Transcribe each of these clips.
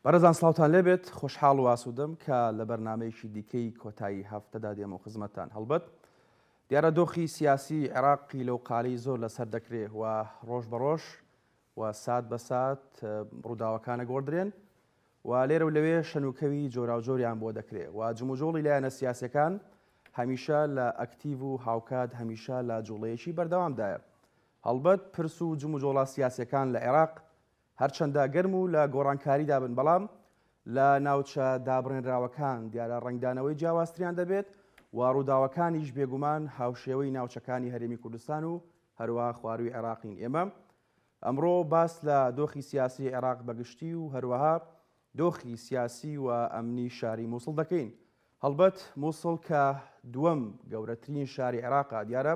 بەڕێزان سڵاوتان لێبێت خۆشحاڵ و ئاسوودەم کە لە بەرنامەیەکی دیکەی کۆتایی هەفتەدا دێمە خزمەتتان هەڵبەت دیارە دۆخی سیاسی عێراق قیلە و قالی زۆر لەسەر دەکرێ و ڕۆژ بە ڕۆژ و سات بە سات ڕووداوەکانە گۆڕدرێن و لێرە و لەوێ شەنوکەوی جۆراوجۆریان بۆ دەکرێ و جموجۆڵی لایەنە سیاسەکان هەمیشە لە ئەکتیڤ و هاوکات هەمیشە لە جوڵەیەکی بەردەوامدایە هەڵبەت پرس و جموجۆڵە سیاسەکان لە عێراق هەرچەندە گەرم و لە گۆڕانکاریدا بن، بەڵام لە ناوچە دابڕێنراوەکان دیارە ڕەنگدانەوەی جیاوازتریان دەبێت و ڕووداوەکانیش بێگومان هاوشێوەی ناوچەکانی هەرێمی کوردستان و هەروەها خوارووی عێراق نین. ئێمە ئەمڕۆ باس لە دۆخی سیاسی عێراق بەگشتی و هەروەها دۆخی سیاسی و ئەمنی شاری مووسڵ دەکەین. هەڵبەت مووسڵ کە دووەم گەورەترین شاری عێراقە دیارە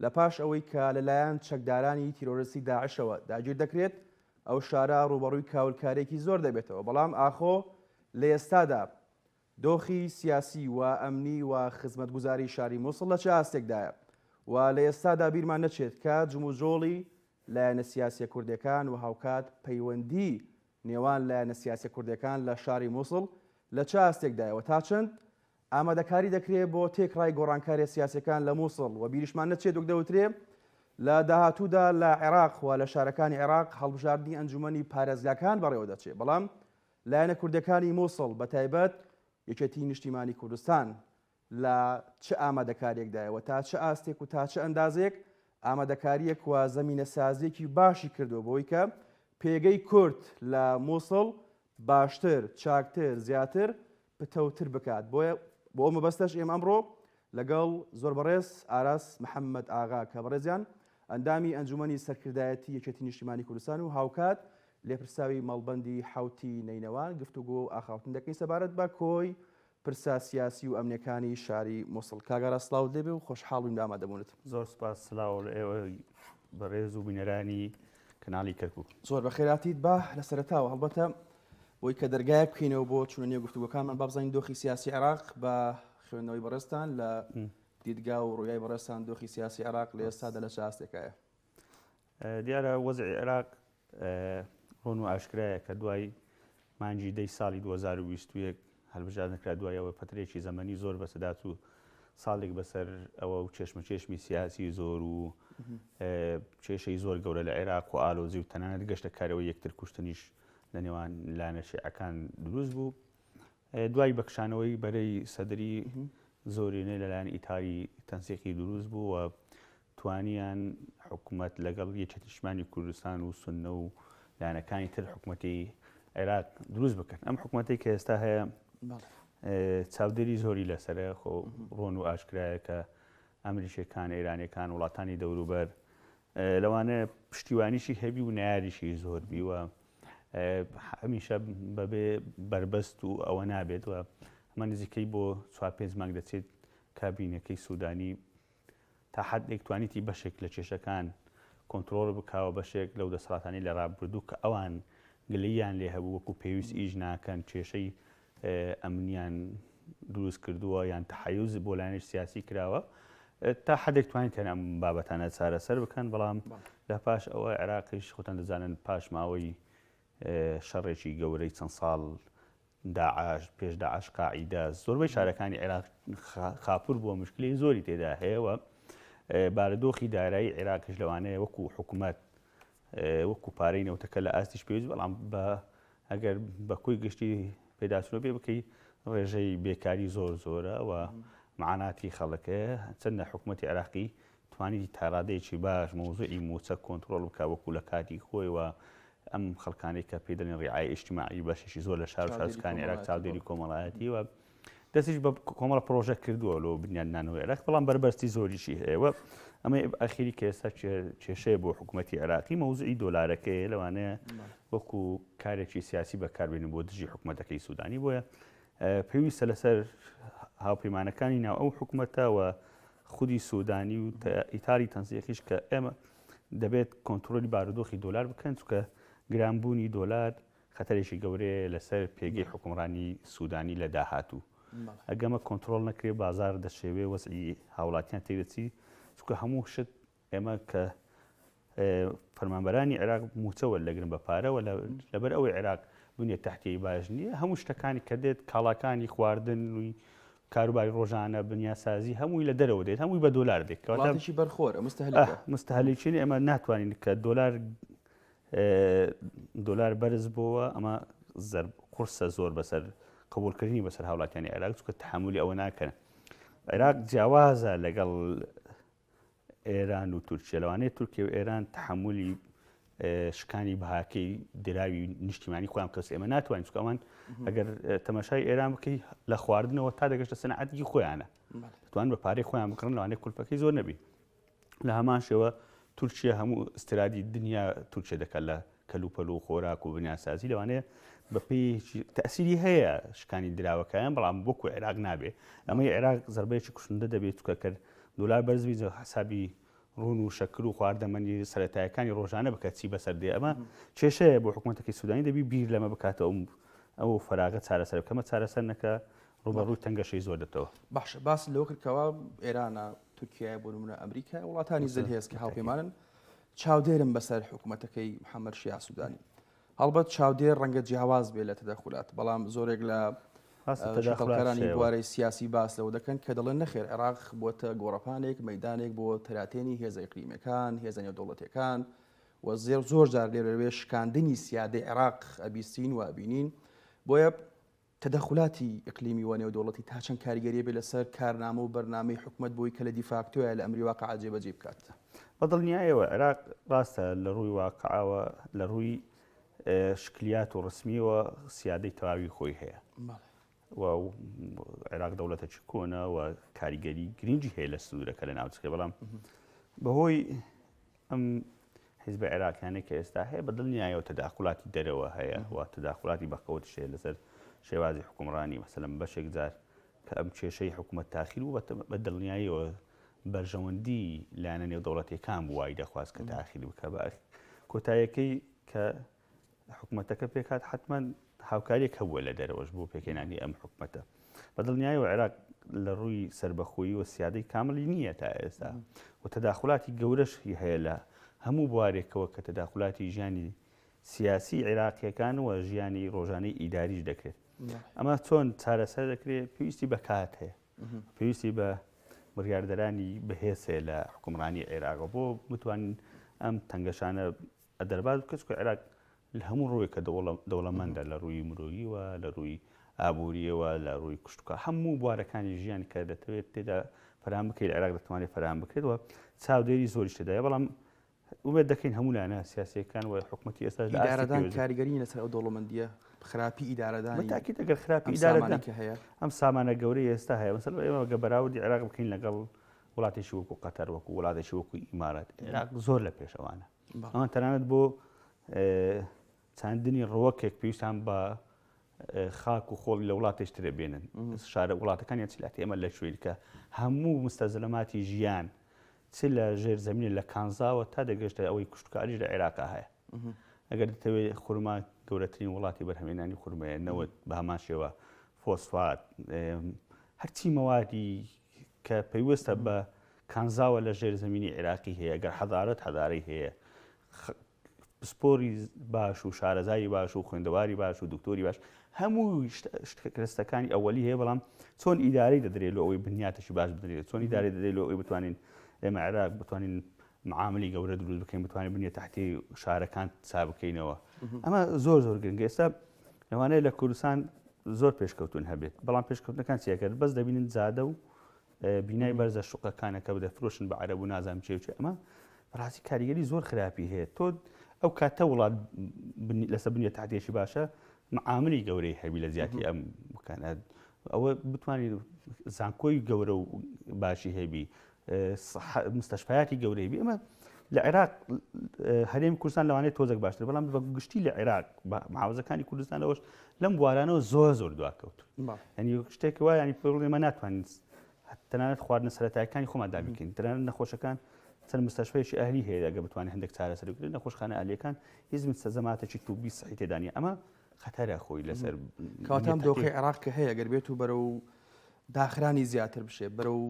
لە پاش ئەوەی کە لە لایەن چەکدارانی تیرۆرستی داعشەوە داگیر دەکرێت، ئەو شارە ڕووبەڕووی کاولکارییەکی زۆر دەبێتەوە، بەڵام ئاخۆ لە ئێستادا دۆخی سیاسی و ئەمنی و خزمەتگوزاری شاری موسڵ لە چ ئاستێکدایە و لە ئێستادا بیرمان نەچێت کە جموجۆڵی لایەنە سیاسیە کوردەکان و هاوکات پەیوەندی نێوان لایەنە سیاسیە کوردەکان لە شاری موسڵ لە چ ئاستێکدایە و تا چەند ئامادەکاری دەکرێ بۆ تێکڕای گۆڕانکاریە سیاسیەکان لە موسڵ و بیریشمان نەچێت وەک دەوترێ لە داهاتوودا لە عێراق و لە شارەکانی عێراق هەڵبژاردنی ئەنجومەنی پارێزگاکان بەڕێوە دەچێ بەڵام لایەنە کوردەکانی موسڵ بە تایبەت یەکێتی نیشتیمانی کوردستان لە چ ئامادەکاریەکدایە و تا چ ئاستێک و تا چ ئەندازەیەک ئامادەکاریەک و زەمینەسازیەکی باشی کردووە بۆی کە پێگەی کورد لە موسڵ باشتر، چاکتر، زیاتر پتەوتر بکات. بۆیە بۆ ئەو مەبەستەش ئێمە ئەمڕۆ لەگەڵ زۆر بەڕێز ئاراس محەممەد ئاغا کە بەڕێزیان ئەندامی ئەنجومەنی سەرکردایەتی یەکێتی نیشتیمانی کوردستان و هاوکات لێپرساوی مەڵبەندی حەوتی نەینەوان گفتوگۆ و ئاخاوتن دەکەین سەبارەت بە کۆی پرسە سیاسی و ئەمنیەکانی شاری موسڵ. کاک ئاراس سڵاوت لێبێ و خۆشحاڵ بووین بە ئامادەبوونت. زۆر سوپاس سلاو لە ئێوەی بەڕێز و بینەرانی کەناڵی کەرکوک. زۆر بەخێراتیت با لە سەرەتاوە هەڵبەتە بۆی کە دەرگایەک بکەینەوە بۆ چونە نێو گفتوگۆکانمان با بزانین دۆخی سیاسی عێراق بە خوێندنەوەی بەڕێزتان لە دیدگا و ڕویای بەڕێزتان دۆخی سیاسی عێراق لە ئێستادا لە چ ئاستێکایە؟ دیارە وەزعی عێراق ڕوون و ئاشکرایە کە دوای مانگی دەی ساڵی 2021 هەلبژاردن کرا دوای ئەوە پەترێکی زەمەنی زۆر بەسەدات و ساڵێک بەسەر ئەوە و چێشمە چێشمی سیاسی زۆر و کێشەی زۆر گەورە لە عێراق و ئالۆزی و تەنانەت گەشتە کارەوە یەکتر کوشتنیش لە نێوان لایەنە شیعەکان دروست بوو دوای بەکشانەوەی بەرەی سەدری زۆرینەی لەلایەن ئیتاری تەنسیقی دروست بوو و توانیان حکومەت لەگەڵ یەکێتی نیشتمانی کوردستان و سوننە و لایەنەکانی تر حکومەتی عێراق دروست بکەن. ئەم حکومەتەی کە ئێستا هەیە چاودێری زۆری لەسەرە، خۆ ڕۆن و ئاشکرایە کە ئەمریکیەکان، ئێرانیەکان، وڵاتانی دەوروبەر لەوانەیە پشتیوانیشی هەبی و نەیاریشی زۆر بی و هەمیشە بەبێ بەربەست و ئەوە نابێت و ئەمە نزیکەی بۆ چوار پێنج مانگ دەچێت کابینەکەی سوودانی تا حدێک توانیتی بەشێک لە کێشەکان کۆنترۆڵ بکا و بەشێک لەو دەسەڵاتانەی لە ڕابردوو کە ئەوان گلەییان لێ هەبوو وەکو پێویست ئیش ناکەن کێشەی ئەمنیان دروست کردووە یان تەحەیوز بۆ لایەنێکی سیاسی کراوە تا حدێک توانیتیان ئەم بابەتانە چارەسەر بکەن بەڵام لە پاش ئەوە عێراقیش خۆتان دەزانن پاش ماوەی شەڕێکی گەورەی چەند ساڵ داعش، پێش داعش قاعیدە، زۆربەی شارەکانی عێراق خاپور بووە، مشکلەی زۆری تێدا هەیە و بارودۆخی دارایی عێراقیش لەوانەیە وەکو حکوومەت وەکو پارەی نەوتەکە لە ئاستیش پێویست بەڵام بە ئەگەر بە کۆی گشتی پێداچوونە پێ بکەی ڕێژەی بێکاری زۆر زۆرە و معاناتی خەڵکەیە چەندە حکوومەتی عێراقی توانیتی تا ڕادەیەکی باش مەوزوعی مووچە کۆنترۆڵ بکا وەکو لە کاتی خۆی و ئەم خەڵکانەی کە پێی دەڵێن ڕیعایە ئیجتیماعی بەشێکی زۆر لە شار و شارۆچکانی عێراق چاودێری کۆمەڵایەتی و دەستیش بە کۆمەڵە پرۆژە کردووە لۆ بنیادنانەوەی عێراق بەڵام بەربەستی زۆریشی هەیە و ئەمە ئەخیری کە ئێستا کێشەیە بۆ حکوومەتی عێراقی مەوزوعی دۆلارەکەیە لەوانەیە وەکو کارێکی سیاسی بەکاربێنن بۆ دژی حکوومەتەکەی سوودانی بۆیە پێویستە لەسەر هاوپەیمانەکانی ناو ئەو حکوومەتە و خودی سودانی و ئیتاری تەنسیقیش کە ئێمە دەبێت کۆنترۆلی بارودۆخی دۆلار بکەن چونکە گرانبوونی دۆلار خەتەرێکی گەورەیە لەسەر پێگەی حکومڕانی سودانی لە داهاتوو ئەگەمە کۆنترۆڵ نەکرێ بازار دەشێوێ وەزعی هاوڵاتیان تێدەچی چونکە هەموو شت ئێمە کە فەرمانبەرانی عێراق مووچە وەردەگرن بە پارە و لەبەر ئەوەی عێراق بنیە تەحتیەی باش نییە، هەموو شتەکانی کە دێت کاڵاکانی خواردن و کاروباری ڕۆژانە بنیاسازی هەمووی لە دەرەوە دێت هەمووی بە دۆلار دێت کەواتە وڵاتێکی بەرخۆرە مستهلکە. مستهلکین ئێمە ناتوانین کە دۆلار دۆلار بەرز بۆوە ئەمە زەرب قورسە زۆر بەسەر قبولکردنی بەسەر هاوڵاتیانی عێراق چونکە تحملی ئەوە ناکەن عێراق جیاوازە لەگەڵ ئێران و تورکیا لەوانەیە تورکیا و ئێران تحملی شکانی بەهاکەی دراوی نیشتیمانی خۆیان کەس ئێمە ناتوانین چونکە ئەوان ئەگەر تەماشای ئێران بکەی لە خواردنەوە تا دەگەشتە سەنعەتی خۆیانە توان بە پارەی خۆیان بکڕن لەوانەیە کولفەکەی زۆر نەبی لە هەمان شێوە تورکیا هەموو ئیستیرادی دنیا تورکیا دەکات لە کەلوپەل و خۆراک و بنیاسازی لەوانەیە بەپێی تەسیری هەیە شکانی دراوەکەیان بەڵام وەکو عێراق نابێ ئەمەی عێراق زربەیەکی کوشندە دەبێت چکە کرد دۆلار بەرزبی حسابی ڕون و شەکر و خواردەمەنی سەتایەکانی ڕۆژانە بکە چی بەسەر دێ ئەمە کێشەیە بۆ حکوومەتەکەی سوودانی دەبی بیر لەمە بکاتەوە ئەو فراغە چارەسەر بکەمە چارەسەر نەکە ڕوبەڕووی تەنگەشەی زۆر دەتەوە. باشە باست لەوە کرد کەوا ئێرانە، تورکیایە بۆ نمونە ئەمریکا وڵاتانی زلهێز کە هاوپەیمانن چاودێرن بەسەر حکوومەتەکەی محەممەد شیاع سوودانی. هەڵبەت چاودێر ڕەنگە جیاواز بێ لە تەدەخولات بەڵام زۆرێک لە شیتەڵکەرانی بوارەی سیاسی باس لەوە دەکەن کە دەڵێن نەخێر عێراق بۆتە گۆڕەپانێک مەدانێک بۆ تەراتێنی هێزە ئیقلیمەکان هێزە نێودەوڵەتیەکان و زێر زۆر جار لێرەوێ شکاندنی سیادەی عێراق ئەبیستین و ئەبینین بۆیە تەدەخولاتی ئیقلیمی و نێودەوڵەتی تا چەند کاریگەری ئەبێت لەسەر کارنامە و بەرنامەی حکومەت بۆی کە لە دیفاکتۆیا لە ئەمری واقعا جێبەجێی بکات؟ بە دڵنیایەوە عێراق ڕاستە لە ڕووی واقعەوە لە ڕووی شکلیات و ڕسمیەوە سیادەی تەواوی خۆی هەیە و عێراق دەوڵەتێکی کۆنە و کاریگەری گرنگی هەیە لە سنوورەکە لە ناوچەکە بەڵام بەهۆی ئەم حیزبە عێراقیانەی کە ئێستا هەیە بە دڵنیایەوە تەداخولاتی دەرەوە هەیە و تەداخولاتی بەقەوتیش هەیە لەسەر شێوازی حکومڕانی مەسەلەن بەشێک جار کە ئەم کێشەی حکوومەت تاخیر بوو بە دڵنیاییەوە بەرژەوەندی لایەنە نێودەوڵەتیەکان بوو وای دەخواست کە تاخیر بکە بە کۆتایەکەی کە حکومەتەکە پێکهات حتمما هاوکاریەک هەبووە لە دەرەوەش بۆ پێکهێنانی ئەم حکومەتە. بە دڵنیایەوە عێراق لە ڕووی سەربەخۆیی و سیادەی کاملی نییە تا ئێستا و تەداخولاتی گەورەش هەیە لە هەموو بوارێکەوە کە تەداخولاتی ژیانی سیاسی عێراقیەکان و ژیانی ڕۆژانەی ئیداریش دەکرێت. ئەمە چۆن چارەسەر دەکرێت پێویستی بە کات هەیە پێویستی بە بڕیاردەرانی بەهێز هەیە لە حکومڕانی عێراق بۆ بتوانین ئەم تەنگەشانە دەرباز بکە چونکە عێراق لە هەموو ڕووێکە دەوڵەمەندە لە ڕووی مرۆییەوە لە ڕووی ئابووریەوە لە ڕووی کشتوکاڵ هەموو بوارەکانی ژیان کە دەتەوێت تێدا فەراهەم بکەیت عێراق دەتوانێت فەراهەم بکرێت و چاودێری زۆریش تێدایە بەڵام ئومێد دەکەین هەموو لایەنە سیاسیەکان و حکومەتی ئێستاش لە ئاستی ئیدارەدان کاریگەری لەسەر ئەو دەوڵەمەندییە خراپی ئیدارەدانی بەتاکید ئەگەر خراپی ئیدارەدان کە هەیە ئەم سامانە گەورەی ئێستا هەیە مەسەلەن ئێمە گە بەراوردی عێراق بکەین لەگەڵ وڵاتێکی وەکو قەتەر وەکو وڵاتێکی وەکو ئیمارات عێراق زۆر لە پێشەوانە ئەوان تەنانەت بۆ چاندنی ڕوەکێک پێویستان بە خاک و خۆڵی لە وڵاتێک ترە بێنن شارە وڵاتەکان چ لاتی ئێمە لە شوێن کە هەموو مستەزلەماتی ژیان چ لە ژێر زمینە لە کانزاوە تا دەگەشتە ئەوەی کوشتکاریش لە عێراقا هەیە ئەگەر دەتەوێت خورما گەورەترین وڵاتی بەرهەمێنانی خورمەیە نەوت بە هەمان شێوە فۆسفات هەرچی مەوادی کە پەیوەستە بە کانزاوە لە ژێر زەمینی عێراقی هەیە، گەر حەزارەت حەزارەی هەیە، پسپۆری باش و شارەزای باش و خوێندەواری باش و دکتۆری باش هەموو کەرەستەکانی ئەوەلی هەیە بەڵام چۆن ئیدارەی دەدرێت لۆ ئەوەی بنیاتەشی باش بدرێت چۆن ئیدارەی دەدرێت لۆ ئەوەی بتوانین ئێمە عێراق بتوانین معاملی گەورە دروست بکەین بتوانین بنیە تحتی شارەکان چا بکەینەوە ئەمە زۆر زۆر گرنگە ئێستا لەوانەیە لە کوردستان زۆر پێشکەوتون هەبێت بەڵام پێشکەوتنەکان چیەکرد بەس دەبینن جادە و بینای بەرزە شوقەکانە کە دەفرۆشن بە عەرەب و نازانم چێ و چێ ئەمە بەڕاستی کاریگەری زۆر خراپی هەیە تۆ ئەو کاتە وڵات لەسەر بنیە تحتیەکی باشە معاملی گەورەی هەبی لە زیاتی ئەم بکەنە ئەوە بتوانین زانکۆی گەورە و باشی هەبی مستەشفایاتی گەورەی بی ئەمە لە عێراق هەرێمی کوردستان لەوانەیە تۆزێک باشتر بەڵام بە گشتی لە عێراق محافزەکانی کوردستان لەوەش لەم بوارانەوە زۆر زۆر دواکەوت ینی شتێک وایە ینی پێڵێ مە ناتوانین تەنانەت خواردنە سەرەتایەکانی خۆمان دابینکەین تەنانەت نەخۆشەکان چەند مستەشفەیەکی ئەهلی هەیە ئەگە بتوانێت هەندێک چارەسەر بکرێت نەخۆشخانە ئەهلیەکان هیچ مستەلزەماتێکی توبی سەحی تێدا نییە ئەمە خەتەرە خۆی لەسەر کەواتە ئەم دۆخەی عێراق کە هەیە گەر بێت و بەرەو داخرانی زیاتر بشێ، بەرەو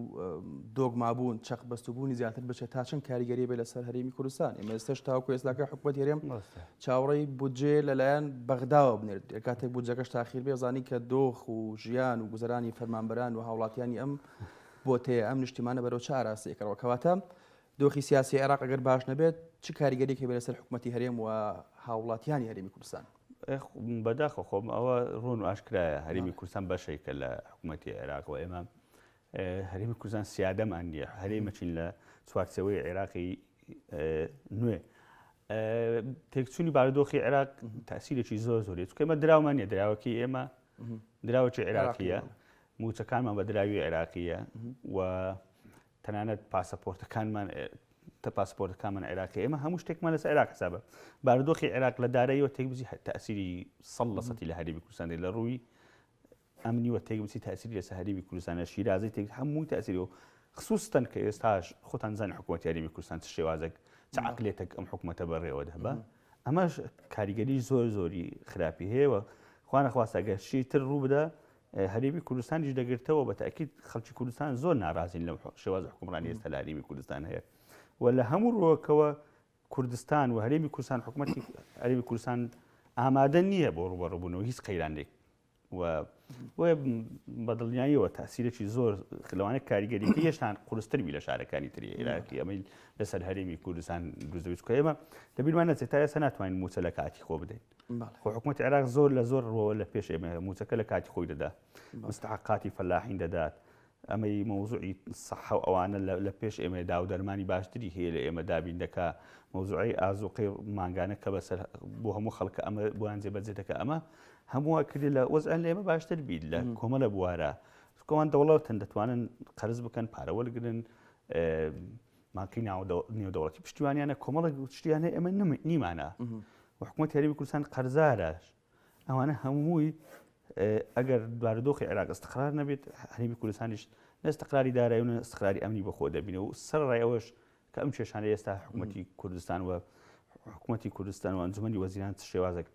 دۆگمابوون، چەقبەستووبوونی زیاتر بچێت، تا چەند کاریگەری بێ لەسەر هەرێمی کوردستان؟ ئێمە ئێستاش تاوەکو ئێستاکە حکوومەت هەرێم چاوەڕێی بودجێ لەلایەن بەغداوە بنێرێت، کاتێک بودجەکەش تاخیر بێ زانی کە دۆخ و ژیان و گوزەرانی فەرمانبەران و هاوڵاتیانی ئەم بۆتەیە ئەم نیشتیمانە بەرەو چ ئاراستەیەکەڕەوە. کەواتە دۆخی سیاسی عێراق ئەگەر باش نەبێت چ کاریگەریەک هەبێت لەسەر حکوومەتی هەرێم و هاوڵاتیانی هەرێمی کوردستان؟ بەداخەوە خۆم ئەوە ڕوون و ئاشکرایە هەرێمی کوردستان بەشێکە لە حکوومەتی عێراق و ئێمە هەرێمی کوردستان سیادەمان نییە، هەرێمەچین لە چوارچێوەی عێراقی نوێ. تێکچوونی بارودۆخی عێراق تاسیرێکی زۆر زۆری چونکە ئێمە دراومان نییە، دراوەکەی ئێمە دراوەکی عێراقیە، موچەکانمان بە دراوی عێراقیە و تەنانەت پاسەپۆرتەکانمان تە پاسپۆرتەکانمان عێراقی، ئێمە هەموو شتێکمان لەسەر عێراق حسابە. بارودۆخی عێراق لە داراییەوە تێک بچی تەئسیری سەد لە سەدی لە هەرێمی کوردستان دێت، لە ڕووی ئەمنیوە تێک بچی تەئسیری لەسەر هەرێمی کوردستانە، شیرازەی تێک هەمووی تەئسیری و خصوصتەن کە ئێستاش خۆتان زانن حکوومەتی هەرێمی کوردستان چ شێوازێک چ عەقلێتێک ئەم حکوومەتە بەڕێوە دەبا، ئەمەش کاریگەری زۆر زۆری خراپی هەیە و خوانەخواستە ئەگەر شتی تر ڕوو بدە هەرێمی کوردستانیش دەگرتەوە. بە تاکید خەڵکی کوردستان زۆر ناڕازین لەم شێوازە حکومڕانی ئێستا لە هەرێمی کوردستان هەیە و لە هەموو ڕووەکەوە کوردستان و هەرێمی کوردستان حکوومەتی هەرێمی کوردستان ئامادە نییە بۆ ڕووبەڕووبوونەوە هیچ قەیرانێک و بۆیە بە دڵنیاییەوە تاسیرێکی زۆر لەوانەیە کاریگەریەکەی هێشتان قورستر بی لە شارەکانی تری عێراقی ئەمەی لەسەر هەرێمی کوردستان دروست دەبێت، چونکە ئێمە لەبیرمان نەچێت تا ئێستا ناتوانین مووچە لە کاتی خۆ بدەین. خۆ حکوومەتی عێراق زۆر لە زۆر ڕووەوە لە پێش ئێمە، مووچەکە لە کاتی خۆی دەدا، مستحقاتی فەلاحین دەدات، ئەمەی مەوزوعی سەحە و ئەوانە لە پێش ئێمە دا و دەرمانی باشتری هەیە لە ئێمە دابین دەکا، مەوزوعی ئازوقەی مانگانە کە بەسەر بۆ هەموو خەڵکە ئەمە بۆیان جێبەجێ دەکا، ئەمە هەمووە کردی لە وەزعیان لە ئێمە باشتر بیت لە کۆمەڵە بوارە. کۆمان دەوڵەتن دەتوانن قەرز بکەن، پارە وەرگرن، بانکی نێودەوڵەتی پشتیوانیانە، کۆمەڵێک شتیان هەیە ئێمە نیمانە و حکوومەتی هەرێمی کوردستان قەرزارە. ئەوانە هەمووی ئەگەر بارودۆخی عێراق استقرار نەبێت هەرێمی کوردستانیش نە استقراری دارایی و نە استقراری ئەمنی بەخۆ دەبینە و سەرڕای ئەوەش کە ئەم کێشانە ئێستا حکوومەتی کوردستان و حکوومەتی کوردستان و ئەنجومەنی وەزیران چ شێوازێک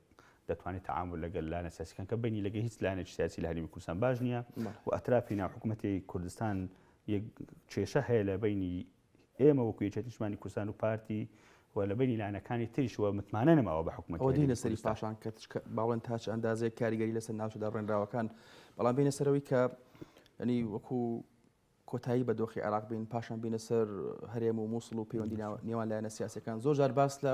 دەتوانێت تعامل لەگەل لایەنە سیاسیەکان کە بینی لەگە هیچ لایەنێکی سیاسی لە هەرێمی کوردستان باش نییە و ئەترافی ناو حکوومەتی کوردستان یەک کێشە هەیە لە بینی ئێمە وەکو یەکێتی نیشتمانی کوردستان و پارتی و لە بینی لایەنەکانی تریش و متمانە نەماوە بە حکوومەت. ئەوە دێینە سەری پاشان کە باڵێن تا چ ئەندازەیەک کاریگەری لەسەر ناوچە دابڕێنراوەکان، بەڵام بینە سەرەوەی کە ینی وەکو کۆتایی بە دۆخی عێراق بین، پاشان بینە سەر هەرێم و مووسڵ و پەیوەندی نێوان لایەنە سیاسەکان. زۆر جار باس لە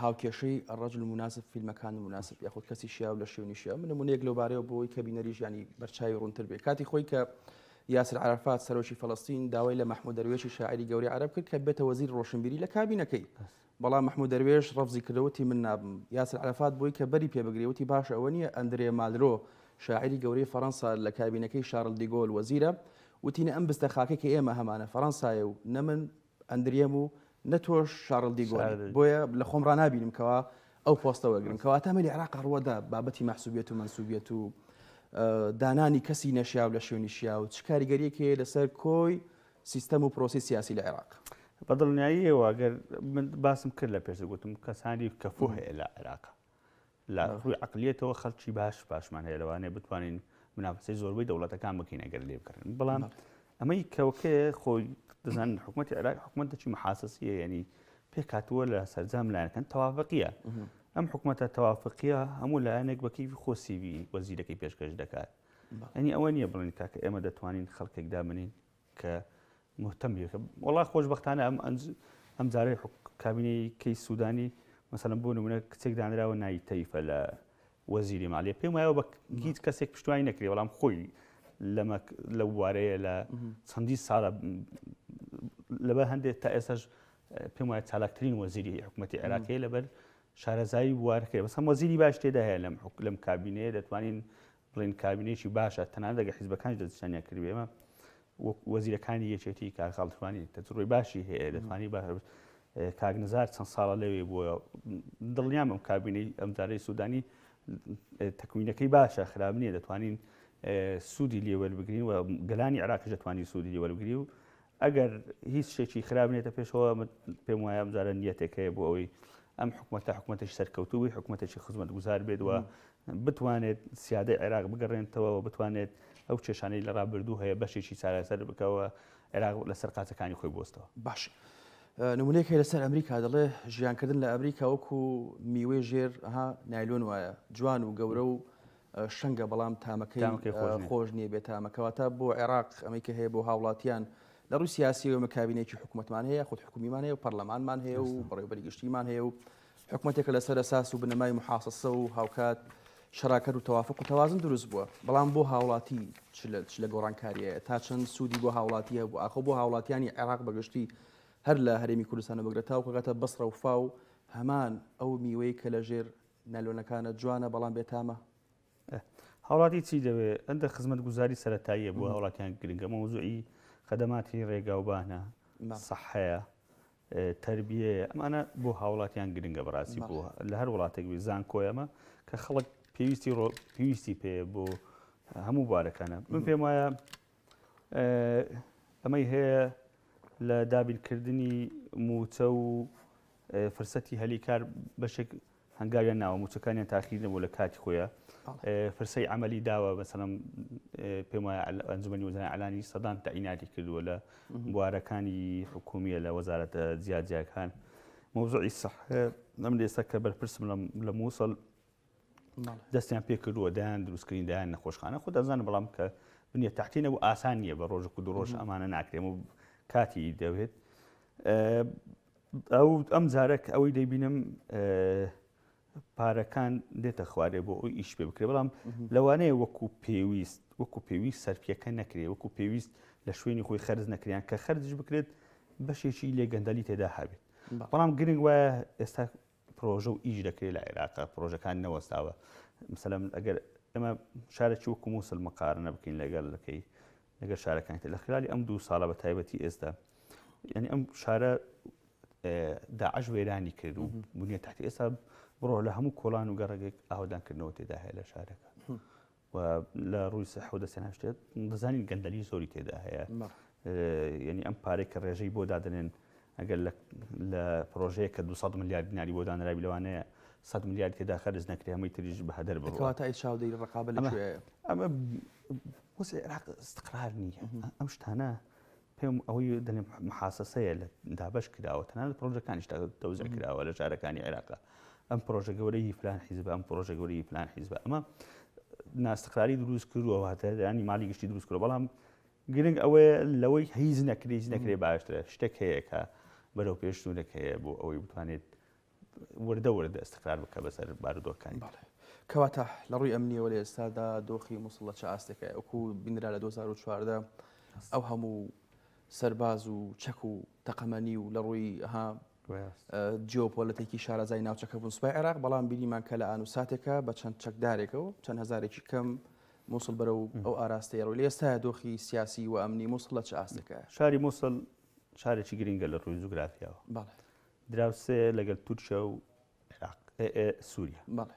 هاوکێشەی الرجل المناسب في المكان المناسب یاخود کەسی شیاو لە شوێنی شیاو. من نمونەیەک لەو بارەیەوە بۆ ئەوەی کە بینەریش ینی بەرچاوی ڕوونتر بێ. کاتی خۆی کە یاسر عەرەفات سەرۆکی فەلەستین داوای لە مەحمود دەروێشی شاعری گەورەی عەرەب کرد کە بێتە وەزیر ڕۆشنبیری لە کابینەکەی، بەڵام مەحمود دەروێش ڕەفزی کردەوە وتی من نابم. یاسر عەرەفات بۆی کە بەری پێ بگرێ وتی باشە ئەوە نییە ئەندرێ مالرۆ شاعری گەورەی فەرەنسا لە کابینەکەی شارل دیگۆل وەزیرە؟ وتی نە ئەم بستە خاکەی کە ئێمە هەمانە فەرەنسایە و نە من ئەندریەم و نە تۆش شارل دیگۆلی، بۆیە لە خۆم ڕانابینم کەوا ئەو پۆستە وەرگرم. کەواتە ئەمە لە عێراق ڕووەدا بابەتی مەحسوبیەت و مەنسوبیەت و دانانی کەسی نەشیاو لە شوێنی شیاو چ کاریگەریەک هەیە لەسەر کۆی سیستەم و پرۆسی سیاسی لە عێراق؟ بە دڵنیاییەوە ئەگەر من باسم کرد لە پێش گوتم کەسانی کەفو هەیە لە عێراق لە ڕووی عقلیەتەوە خەڵکی باش باشمان هەیە، لەوانەیە بتوانین منافسەی زۆربەی دەوڵەتەکان بکەین ئەگەر لێ بکەن. بەڵام ئەمەی کەوکەیە خۆی دەزانن حکوومەتی عێراق حکوومەتێکی محاسسیە، یعنی پێکهاتووە لە سەرجام لایەنەکان تەوافقیە. ئەم حکوومەتە تەوافقیە هەموو لایەنێک بە کەیفی خۆ سیڤی وەزیرەکەی پێشکەش دەکات. یعنی ئەوە نییە بڵێن کاکە ئێمە دەتوانین خەڵکێک دابنین کە مهتەم بێت. وەڵا خۆشبەختانە ئەم ئەم جارەی کابینەی کەی سوودانی مەسەلەن بۆ نمونە کچێک دانراوە ناوی تەیفە لە وەزیری مالیە، پێم وایە بە هیچ کەسێک پشتوانی نەکرێ، بەڵام خۆی لەمە لەو بوارەیە لە چەندی ساڵە لەبەر هەندێک تا ئێستاش پێم وایە چالاکترین وەزیری حکوومەتی عێراقیە لەبەر شارەزایی بوارەکەی. بەس هەم وەزیری باش تێدا هەیە لەم لەم کابینەیە، دەتوانین بڵێن کابینەیەکی باشە، تەنانەت ئەگەر حیزبەکانیش دەستنیشانیان کردبێ ئێمە وەک وەزیرەکانی یەکێتی کاک خاڵتوانی تەجروبەی باشی هەیە، دەتوانی باش کاک نزار چەند ساڵە لەوێ بووە، دڵنیام ئەم کابینەی ئەمجارەی سوودانی تەکوینەکەی باشە، خراپ نییە، دەتوانین سوودی لێ وەربگرین و گەلانی عێراقیش دەتوانین سوودی لێ وەربگری و ئەگەر هیچ شتێکی خراپ نێتە پێشەوە پێم وایە ئەمجارە نیەتێک هەیە بۆ ئەوەی ئەم حکوومەتە حکوومەتێکی سەرکەوتوو بێت، حکوومەتێکی خزمەتگوزار بێت و بتوانێت سیادەی عێراق بگەڕێنێتەوە و بتوانێت ئەو کێشانەی لە ڕابردوو هەیە بەشێکی چارەسەر بکەوە عێراق لەسەر قاچەکانی خۆی بوەستەوە. باش نمونەیەک هەیە لەسەر ئەمریکا دەڵێ ژیانکردن لە ئەمریکا وەکو میوەی ژێر ها نایلۆن وایە جوان و گەورە و شەنگە بەڵام تامەکەی خۆش نییە بێ تامە کەواتە بۆ عێراق ئەمەی کە هەیە بۆ هاوڵاتیان لە ڕووی سیاسیەوە ئێمە کابینێکی حکوومەتمان هەیە خود حکومیمان هەیە و پەرلەمانمان هەیە و بەڕێوبەری گشتیمان هەیە و حکومەتێکە لەسەر ئەساس و بنەمای محاسەسە و هاوکات شەراکەت و تەوافق و تەوازن دروست بووە، بەڵام بۆ هاوڵاتی چ لە چ لە گۆڕانکارییە تا چەند سوودی بۆ هاوڵاتی هەبوو ئاخۆ بۆ هاوڵاتیانی عێراق بەگشتی هەر لە هەرێمی کوردستانەوە بگرە تاوەکو ئەگاتە بەسڕە و فاو هەمان ئەو میوەی کە لە ژێر نایلۆنەکانە جوانە بەڵام بێتامە؟ هاوڵاتی چی دەوێ؟ هەندێک خزمەتگوزاری سەرەتاییە بۆ هاوڵاتیان گرنگە مەوزوعی خەدەماتی ڕێگاوبانە سەحەیە تەربیەیە ئەمانە بۆ هاوڵاتیان گرنگە بەڕاستی بۆ لە هەر وڵاتێک بی زانکۆی ئەمە کە خەڵک پێویستی پێویستی پێ بۆ هەموو بوارەکانە من پێم وایە ئەمەی هەیە لە دابینکردنی موچە و فرسەتی هەلی کار بەشێک هەنگاویان ناوە موچەکانیان تاخیر نەبوو لە کاتی خۆیان فرسەی عملی داوە بەسەلم پێم وایە ئەنجومەنی وەزارانی ئەلانی سەدان تەعیناتی کردووە لە بوارەکانی حکومیە لە وەزارەتە جیاجیاکان مەوزوعی سەح ئەم ئێستا کە بەرپرسم لە مووسڵ دەستیان پێ کردووە دایان دروستکردنی دایان نەخۆشخانە خۆ دەزانن بەڵام کە بنیە تحتی نەبوو ئاسان نییە بە ڕۆژ و دوو ڕۆژ ئەمانە ناکرێم و کاتی دەوێت ئەو ئەم جارە کە ئەوەی دەیبینم پارەکان دێتە خوارێ بۆ ئەوی ئیش پێ بکرێ بەڵام لەوانەیە وەکو پێویست وەکو پێویست سەرپیەکە نەکرێ وەکو پێویست لە شوێنی خۆی خەرج نەکریان کە خەرجش بکرێت بەشێکی لێ گەندەلی تێدا هەبێت بەڵام گرنگ وایە ئێستا پرۆژە و ئیش دەکرێت لە عێراق پرۆژەکان نەوەستاوە مثلەن ئەگەر ئێمە شارێکی وەکو مووسڵ مقارنە بکەین لەگەڵ لەکەی لەگەر شارەکانی تر لە خلالی ئەم دوو ساڵە بە تایبەتی ئێستا یعنی ئەم شارە داعش وێرانی کرد و بنیە تحتی ئێستا بڕۆ لە هەموو کۆڵان و گەڕەگێک ئاودانکردنەوە تێدا هەیە لە شارەکە و لە ڕووی سەحە و دەستیان هەشتێت دەزانین گەندەلی زۆری تێدا هەیە یعنی ئەم پارەی کە ڕێژەی بۆ دادنێن ئەگەر لە پرۆژەیە کە 200 ملیار دیناری بۆ دانراوی لەوانەیە 100 ملیار تێدا خەرج نەکرێ هەمووی تریش بە هەدەر بڕوا. کەواتە ئەی چاودێری ڕقابە لە کوێیە؟ ئەمە وەزعی عێراق استقرار نییە ئەم شتانە پێم ئەوەی دەنێم محاسەسەیە لە دابەش کراوە تەنانەت پرۆژەکانیش تەوزیع کراوە لە شارەکانی عێراقا ئەم پرۆژە گەورەی فلان حیزبە ئەم پرۆژە گەورەی فلان حیزبە ئەمە ناستقراری دروست کردووە واتە ینی مالی گشتی دروست کردووە بەڵام گرنگ ئەوەیە لەوەی هیچ نەکرێ هیچ نەکرێ باشترە شتێک هەیە کە بەرەو پێشچوونێک هەیە بۆ ئەوەی بتوانێت وردە وردە ئیستقرار بکە بەسەر بارودۆخەکانی. بەڵێ. کەواتە لە ڕووی ئەمنییەوە لە ئێستادا دۆخی موسڵ لە چ ئاستێکایە؟ وەکو بینرا لە 2014 ئەو هەموو سەرباز و چەک و تەقەمەنی و لە ڕووی ها جیۆپۆلەتێکی شارەزای ناوچەکە بوون سوپای عێراق بەڵام بینیمان کە لە ئان و ساتێکە بە چەند چەکدارێکەوە چەند هەزارێکی کەم موسڵ بەرەو ئەو ئاراستەیە ڕۆی لە ئێستایا دۆخی سیاسی و ئەمنی موسڵ لە چ ئاستێکایە؟ شاری موسڵ شارێکی گرنگە لە ڕووی جوگرافیاوە. بەڵێ. دراوسێ لەگەل تورکیا و عێراق سووریا. بەڵێ.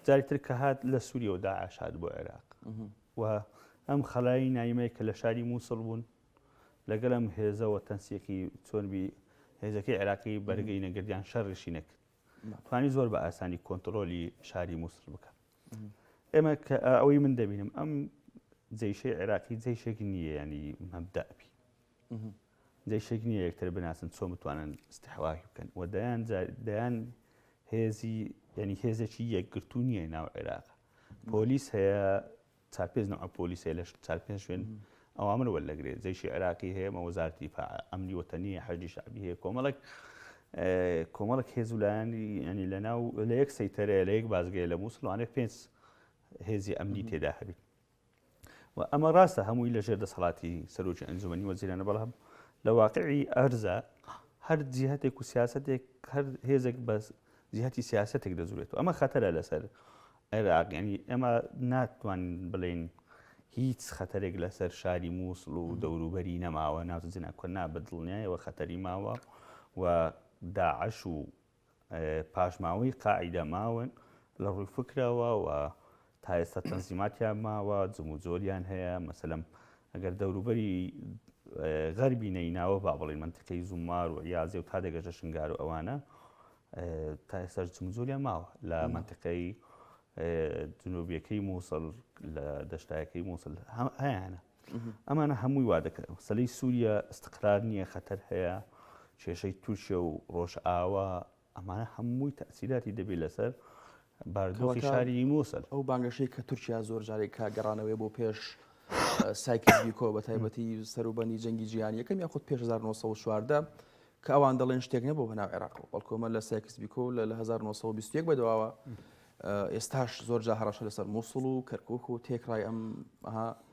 جاری تر کە هات لە سووریەوە داعش هات بۆ عێراق و ئەم خەلای نایمەی کە لە شاری مووسڵ بوون لەگەل ئەم هێزەوە تەنسیقی چۆن بی هێزەکەی عێراقی بەرگەی نەگردیان شەڕیشی نەکرد توانی زۆر بە ئاسانی کۆنتڕۆلی شاری مووسڵ بکە ئێمە کە ئەوەی من دەبینم ئەم جەیشەی عێراقی جەیشێک نییە ینی مەبدەبی جەیشێک نییە یەکتر بناسن چۆن بتوانن استحواهی بکەن و دەیان دەیان هێزی ینی هێزێکی یەکگرتوو نییە ناو عێراق پۆلیس هەیە چار پێنج نوع پۆلیس هەیە لە چار پێنج شوێن ئەوامر وەردەگرێت جەیشی عێراقی هەیە مە وەزارەتی دیفاع ئەمنی وەتەنی حەشدی شەعبی هەیە کۆمەڵێک کۆمەڵک هێز و لایەنی ینی لە ناو لە یەک سەیتەرەیە لە یەک بازگەیە لە مووسڵ وانێ پێنج هێزی ئەمنی تێدا هەبێت و ئەمە ڕاستە هەمووی لەژێر دەسەڵاتی سەرۆکی ئەنجومەنی وەزیرانە بەڵام لە واقعی ئەرزە هەر جیهتێک و سیاستێک هەر هێزێک بەس جیهتی سیاستێک دەجورێت و ئەمە خەتەرە لەسەر عێراق یعنی ئێمە ناتوانین بڵێین هیچ خەتەرێک لەسەر شاری مووسڵ و دەوروبەری نەماوە ناوچە جناکۆ نا بە دڵنیایەوە خەتەری ماوە و داعش و پاشماوەی قاعیدە ماون لە ڕووی فکرەوە و تا ئێستا تەنزیماتیان ماوە جموجۆلیان هەیە مەسەلەن ئەگەر دەوروبەری غەربی نەیناوە با بڵین منتیقەی زومار و عیازێ و تا دەگەژە شنگار و ئەوانە تا ئێستاش جموجۆلیان ماوە لە منتیقەی جنوبیەکەی مووسڵ لە دەشتایەکەی مووسڵ هەیانە ئەمانە هەمووی وا دەکەن مەسەلەی سووریا استقرار نییە خەتەر هەیە کێشەی تورکیا و ڕۆژئاوا ئەمانە هەمووی تەسیراتی دەبێت لەسەر باردۆخی شاری مووسڵ ئەو بانگەشەی کە تورکیا زۆر جارێک کە گەڕانەوەی بۆ پێش سایکس بیکۆ بە تایبەتی سەروبەنی جەنگی جیهانی یەکەم یاخود پێش 1914 کە ئەوان دەڵێن شتێک نەبوو بەناو عێراقەوە بەڵکو ئەمە لە سایکس بیکۆ لە 1921 بەدواوە ئێستاش زۆر جا هەڕەشە لەسەر مووسڵ و کەرکک و تێکڕای ئەم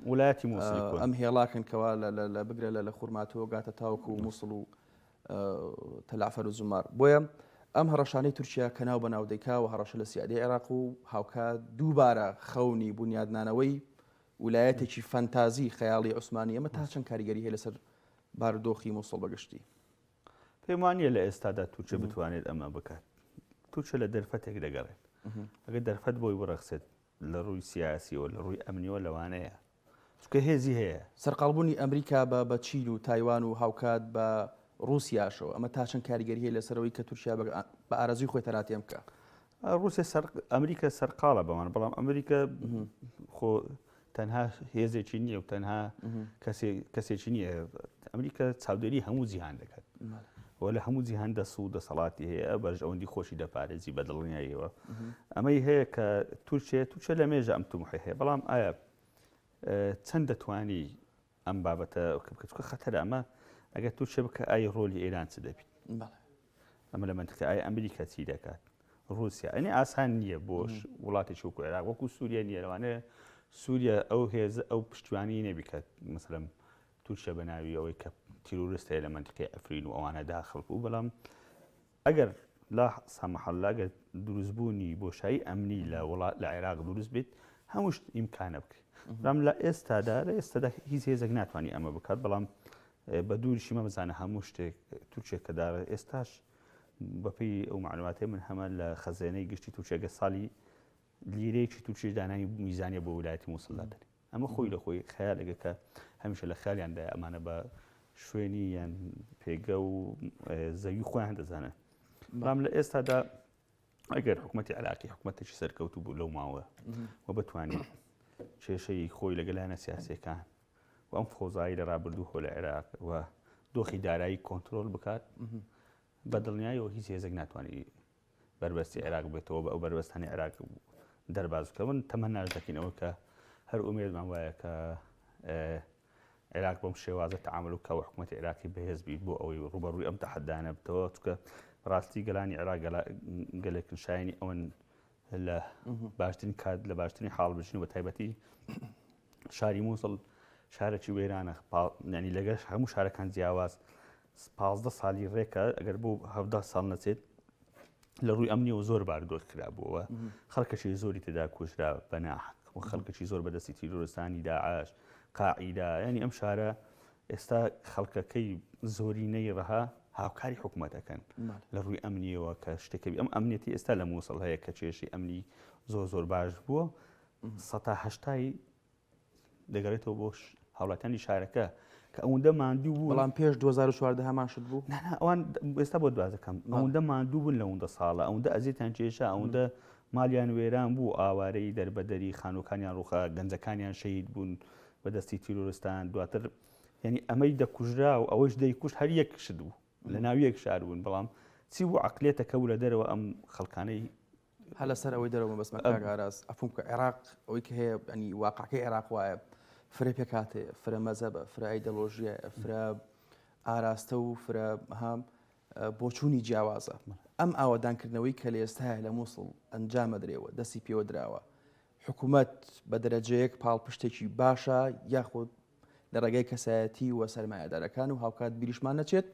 وڵاتی مووسڵ ئەم هێڵاکەن کەوا لە بگرە لە لە خورماتەوە گاتە تاوەکو و مووسڵ و تەلعفەر و زومار بۆیە ئەم هەڕەشانەی تورکیا کە ناو بەناو دەیکا و هەڕەشە لە سیادەی عێراق و هاوکات دووبارە خەونی بونیادنانەوەی ولایەتێکی فەنتازی خەیاڵی عوسمانی ئەمە تا چەند کاریگەری هەیە لەسەر بارودۆخی موسڵ بەگشتی؟ پێم وا نییە لە ئێستادا تورکیا بتوانێت ئەمە بکات. تورکیا لە دەرفەتێک دەگەڕێت. ئەگەر دەرفەت بۆی بڕەخسێت لە ڕووی سیاسیەوە لە ڕووی ئەمنیەوە لەوانەیە چونکە هێزی هەیە. سەرقاڵبوونی ئەمریکا بە بە چین و تایوان و هاوکات بە ڕووسیاشەوە ئەمە تا چەند کاریگەری هەیە لەسەر ئەوەی کە تورکیا بە ئارەزووی خۆی تەراتێن بکا؟ ڕووسیا سەر ئەمریکا سەرقاڵە بەوان بەڵام ئەمریکا خۆ تەنها هێزێکی نییە و تەنها کەسێکی نییە ئەمریکا چاودێری هەموو جیهان دەکات و لە هەموو جیهان دەست و دەسەڵاتی هەیە بەرژەوەندی خۆشی دەپارێزی بە دڵنیاییەوە ئەمەی هەیە کە تورکیە تورکیە لە مێژە ئەم تموحی هەیە بەڵام ئایا چەند دەتوانی ئەم بابەتە بکە خەتەرە ئەمە ئەگەر تورکیە بکە ئای ڕۆلی ئێران چ دەبیت ئەمە لە مەنتیقە ئایا ئەمریکا چی دەکات رووسیا ئەنی ئاسان نییە بۆش وڵاتێکی وەکو عێراق وەکو سووریا نییە لەوانەیە سووریا ئەو هێز ئەو پشتیوانی نەبیکات مثلەن تورکیا بە ناوی ئەوەی کە تیرۆریست هەیە لە مەنتیقەی ئەفرین و ئەوانە داخل بوو بەڵام ئەگەر لا سامح الله ئەگەر دروستبوونی بۆشایی ئەمنی لە وڵات لە عێراق دروست بێت هەموو شت ئیمکانە بکرێت بەڵام لە ئێستادا لە ئێستادا هیچ هێزێک ناتوانانی ئەمە بکات بەڵام بە دووریشی مەبزانە هەموو شتێک تورکیا کە دارە ئێستاش بەپێی ئەو معلوماتەی من هەمە لە خەزێنەی گشتی تورکیا گە ساڵی لیرەیەکی تورکیش دانانی میزانیە بۆ ولایەتی موسڵ دادەنێ ئەمە خۆی لە خۆی خەیاڵێکە کە هەمیشە لە خیالیاندا ئەمانە بە شوێنی یان پێگە و زەوی خۆیان دەزانن بەڵام لە ئێستادا ئەگەر حکوومەتی عراقی حکوومەتێکی سەرکەوتوو بوو لەو ماوە و بتوانێت کێشەی خۆی لەگەلایەنە سیاسیەکان و ئەم فەوزایی لە ڕابردوو هۆ لە عێراق و دۆخی دارایی کۆنتترۆل بکات بە دڵنیایەوە هیچ هێزێک ناتوانانی بەربەستی عێراق بێتەوە بە ئەو بەربەستانی عێراق دەرباز بکەون تەمەناش دەکەینەوە کە هەر ئومێدمان وایە کە عێراق بەم شێوازە تەعامول بکا و حکومەتی عێراقی بەهێز بیت بۆ ئەوەی ڕووبەڕووی ئەم تەحەدایانە بتەوە چونکە ڕاستی گەلانی عێراق گەلێکن شایانی ئەوەن لە باشترین کات لە باشترین حاڵ بژین و بە تایبەتی شاری مووسڵ شارێکی وێرانە ینی لەگەش هەموو شارەکان جیاواز 15 ساڵی ڕێکە ئەگەر بۆ هەدا ساڵ نەچێت لە ڕووی ئەمنیەوە زۆر باردۆخ کرابووەوە خەڵکەشی زۆری تێدا کوژرا بە ناحەق و خەڵکەشی زۆر بەدەستی تیرۆرستانی داعش قاعیدە ینی ئەم شارە ئێستا خەڵکەکەی زۆرینەی ڕەها هاوکاری حکوومەتەکەن لە ڕووی ئەمنیەوە کە شتێکەوی ئەم ئەمنیەتی ئێستا لە مووسڵ هەیە کە کێشی ئەمنی زۆر زۆر باش بووە سەتا هەشتای دەگەڕێتەوە بۆ هاوڵاتیانی شارەکە کە ئەوەندە ماندوو بوو بەڵام پێش 2014 هەمان شت بوو ئەوان ئێستا بۆ دواز دەکەم ئەوەندە ماندوو بوون لەوەندە ساڵە ئەوەندە ئەزیتیان کێشا ئەوەندە مالیان وێران بوو ئاوارەی دەربەدەری خانووەکانیان ڕووخا گەنجەکانیان شەهید بوون بەدەستی تیرۆرستان دواتر یعنی ئەمەی دەکوژرا و ئەوەش دەیکوشت هەر یەک شت بوو لە ناو یەک شار بوون بەڵام چی بوو عقلێتەکە و لە دەرەوە ئەم خەڵکانەی هەر لەسەر ئەوەی دەرەوە مەبەستمە کاک ئاراس عەفوم بکە عێراق ئەوەی کە هەیە ینی واقعەکەی عێراق وایە فرە پێکهاتەیە فرە مەزەبە فرە ئایدەلۆژیە فرە ئاراستە و فرە هەم بۆچوونی جیاوازە ئەم ئاوەدانکردنەوەی کە لە ئێستاە لە مووسڵ ئەنجامەدرێەوە دەستی پێوە دراوە حکوومەت بە دەرەجەیەک پاڵپشتێکی باشە یاخود لە ڕێگای کەسایەتی و سەرمایەدارەکان و هاوکات بیریشمان نەچێت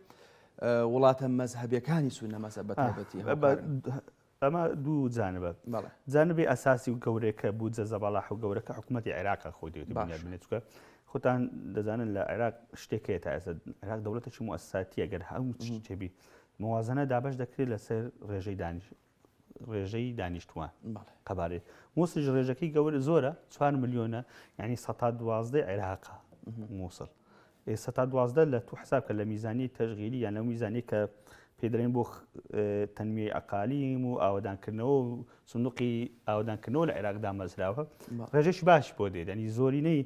وڵاتە مەزهەبیەکانی سوننە مەزهەب بەتایبەتی ئەمە دوو جانبە جانبی ئەساسی و گەورەکە بودجە زەبەلاح و گەورەکە حکوومەتی عێراق خۆی دەوێت بنیاد بنێت چونکە خۆتان دەزانن لە عێراق شتێک هەیە تا ئێستا عێراق دەوڵەتێکی موئەسساتیە گەر هەموو شتێ بی موازنە دابەش دەکرێت لەسەر ڕێژەی دانیش ڕێژەی دانیشتوان قەبارەی موسڵیش ڕێژەکەی گەورە زۆرە 4 ملیۆنە یعنی سەتا دوازدەی عێراقە مووسڵ سەتا دوازدە لە تو حساب کە لە میزانی تەشغیلی یان لەو میزانی کە پێی دەڵێن بۆ تەنمیەی ئەقالیم و ئاوەدانکردنەوە و سندوقی ئاوەدانکردنەوە لە عێراق دامەزراوە ڕێژەش باش بۆ دێت ینی زۆرینەی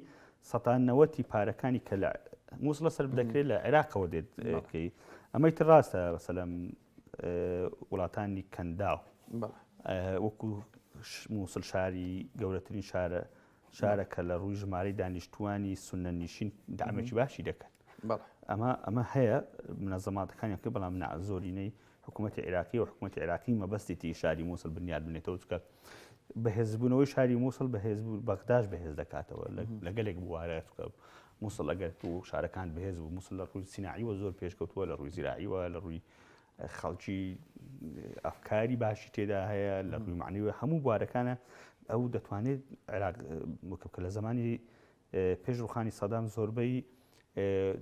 سەتان نەوەتی پارەکانی کە لە مووسڵە سەر دەکرێت لە عێراقەوە دێت ئەمەی تر ڕاستە بەسەلەم وڵاتانی کەنداو وەکو مووسڵ شاری گەورەترین شارە شارە کە لە ڕووی ژمارەی دانیشتوانی سوننە نیشین دامێکی باشی دەکەن. ئەمە ئەمە هەیە منەزەماتەکانیان کرد بەڵام نا زۆرینەی حکوومەتی عێراقی و حکوومەتی عێراقی مەبەستێتی شاری مووسڵ بنیاد بنێتەوە چکە بەهێزبوونەوەی شاری مووسڵ بەهێز بوو بەغداش بەهێز دەکاتەوە لە گەلێک بوارە چکە مووسڵ ئەگەر تو شارەکان بەهێز بوو مووسڵ لە ڕووی سیناعیوە زۆر پێشکەوتووە لە ڕووی زیراعیوە لە ڕووی خەڵکی ئەفکاری باشی تێدا هەیە لە ڕووی معنیوە هەموو بوارەکانە ئەو دەتوانێت عێراق کە لە زمانی پێش ڕوخانی سەدام زۆربەی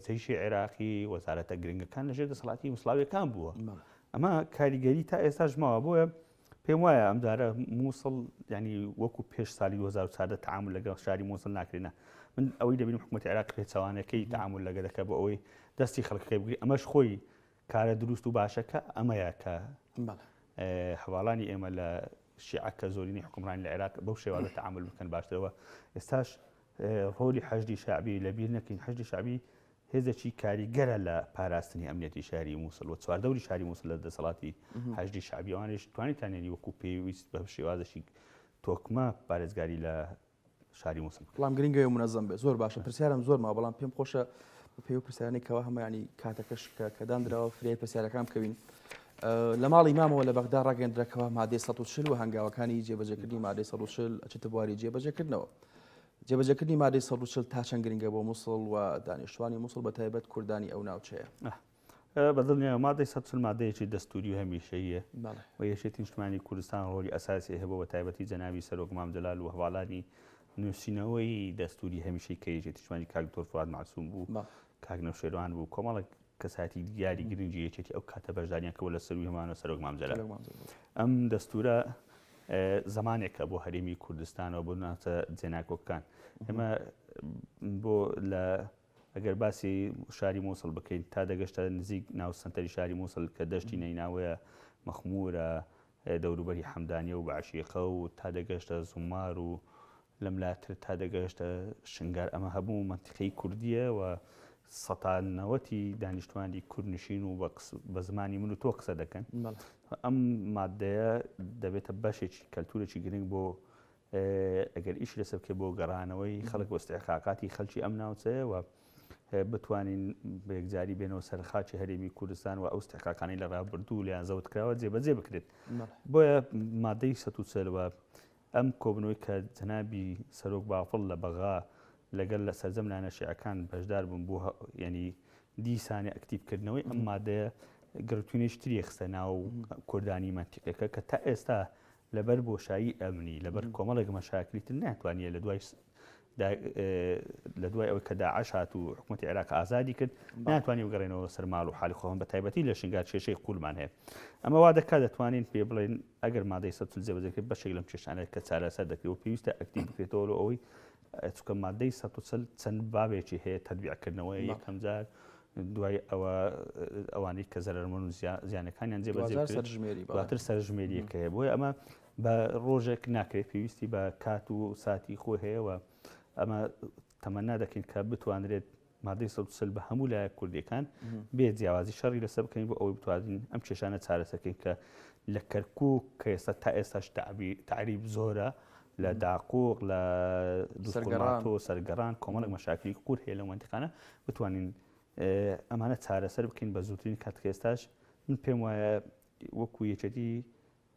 جەیشی عێراقی وەزارەتە گرنگەکان لەژێر دەسەڵاتی موسڵاویەکان بووە ئەمە کاریگەری تا ئێستاش ماوە بۆیە پێم وایە ئەمجارە مووسڵ ینی وەکو پێش سالی 2014 تعامل لەگەڵ شاری مووسڵ ناکرێنە من ئەوەی دەبینم حکوومەتی عێراق پێچەوانەکەی تعامل لەگە دەکە بۆ ئەوەی دەستی خەڵکەکەی بگری ئەمەش خۆی کارە دروست و باشەکە ئەمەیە کە هەواڵانی ئێمە لە شیعە کە زۆرینەی حوکمڕانی لە عێراق بەو شێوازە تەعامول بکەن باشترەوە ئێستاش ڕۆلی حەشدی شەعبی لەبیر نەکەین حەشدی شەعبی هێزێکی کاریگەرە لە پاراستنی ئەمنیەتی شاری مووسڵ و چواردەوری شاری مووسڵ لە دەسەڵاتی حەشدی شەعبی ئەوانیش توانیتانیانی وەکو پێویست بە شێوازێکی تۆکمە پارێزگاری لە شاری موسڵ بکەن. بەڵام گرنگە و منەزەم بێت. زۆر باشە پرسیارم زۆر ماوە بەڵام پێم خۆشە بە پێی ئەو پرسیارانەی کەوا هەمە ینی کاتەکەش کە کە دانراوە فریای پرسیارەکان بکەوین. لە ماڵی مامەوە لە بەغدا ڕاگەندرا کەوا مادەی 140 و هەنگاوەکانی جێبەجێکردنی مادەی 140 ئەچێتە بواری جێبەجێکردنەوە. جێبەجێکردنی مادەی 140 تا چەند گرنگە بۆ موسڵ و دانیشتوانی موسڵ بە تایبەت کوردانی ئەو ناوچەیە؟ بە دڵنیایەوە مادەی 140 مادەیەکی دەستووری و هەمیشەییە و یەکێتی نیشتمانی کوردستان ڕۆڵی ئەساسی هەبوو بە تایبەتی جەنابی سەرۆک مام جەلال و هەواڵانی نووسینەوەی دەستووری هەمیشەی کە یەکێتی نیشتمانی کاک دکتۆر فواد مەعسوم بوو کاک نەوشێروان بوو کۆمەڵێک کەسایەتی دیاری گرنگی یەکێتی ئەو کاتە بەشداریان کردووە لە سەرووی هەمانەوە سەرۆک مام جەلال ئەم دەستوورە زمانێکە بۆ هەرێمی کوردستانەوە بۆ ناوچە جێناکۆکەکان ئێمە بۆ لە ئەگەر باسی شاری مووسڵ بکەین تا دەگەشتە نزیک ناو سەنتەری شاری مووسڵ کە دەشتی نەیناوەیە، مەخموورە، دەوروبەری حەمدانیە و بەعشیقە و تا دەگەشتە زومار و لەملاتر تا دەگەشتە شنگار ئەمە هەموو مەنتیقەی کوردییە و سەتا نەوەتی دانیشتوانی کوردنشین و بە زمانی من و تۆ قسە دەکەن. ئەم ماددەیە دەبێتە بەشێکی کەلتوورێکی گرنگ بۆ ئەگەر ئیشی لەسەر بکرێت بۆ گەڕانەوەی خەڵک بۆ ئیستحقاقاتی خەڵکی ئەم ناوچەیە و بتوانین بە یەکجاری بێنەوە سەر خاکی هەرێمی کوردستان و ئەو ئیستحقاقانەی لە ڕابردوو لێیان زەوت کراوە جێبەجێ بکرێت بۆیە مادەی 140 و ئەم کۆبنەوەی کە جەنابی سەرۆک بافڵ لە بەغا لەگەل لە سەرجەم لایەنە شیعەکان بەشدار بوون بۆ ینی دیسانە ئەکتیڤکردنەوەی ئەم مادەیە گرتوینێکی تری خستە ناو کوردانی مەنتیقەکە کە تا ئێستا لەبەر بۆشایی ئەمنی، لەبەر کۆمەڵێک مەشاکلی تر نەیانتوانییە لە دوای لە دوای ئەوەی کە داعش هات و حکوومەتی عێراق ئازادی کرد ناتوانانی بگەڕێنەوە سەر ماڵ و حالی خۆیان بە تایبەتی لە شنگال کێشەی قوولمان هەیە ئەمە وا دەکات دەتوانین پێ بڵێن ئەگەر مادەی 140 جێبەجێ کرد بەشێک لەم کێشانە کە چارەسەر دەکرێت و پێویستە ئەکتیڤ بکرێتەوە لۆ ئەوەی چونکە مادەی 140 چەند بابێکی هەیە تەتبیقکردنەوەی یەکەم جار دوای ئەوە ئەوانەی کە زەرەرمەند و زیانەکانیان جێبەجێ سەرژمێری دواتر سەرژمێریەکە هەیە بۆیە ئەمە بە ڕۆژێک ناکرێت پێویستی بە کات و ساتی خۆی هەیە و ئەمە تەمەنا دەکەین کە بتوانرێت مادەی 140 بە هەموو لایەک کوردیەکان بێ جیاوازی شەڕی لەسەر بکەین بۆ ئەوەی بتوانین ئەم کێشانە چارەسەرکەین کە لە کەرکوک کە ئێستا تا ئێستاش تەعریب زۆرە لە داقوق لە دوزخورماتۆ سەرگەڕان کۆمەڵێک مەشاکلی قور هەیە لەو مەنتیقانە بتوانین ئەمانە چارەسەر بکەین بە زووترین کات کە ئێستاش من پێم وایە وەکو یەکێتی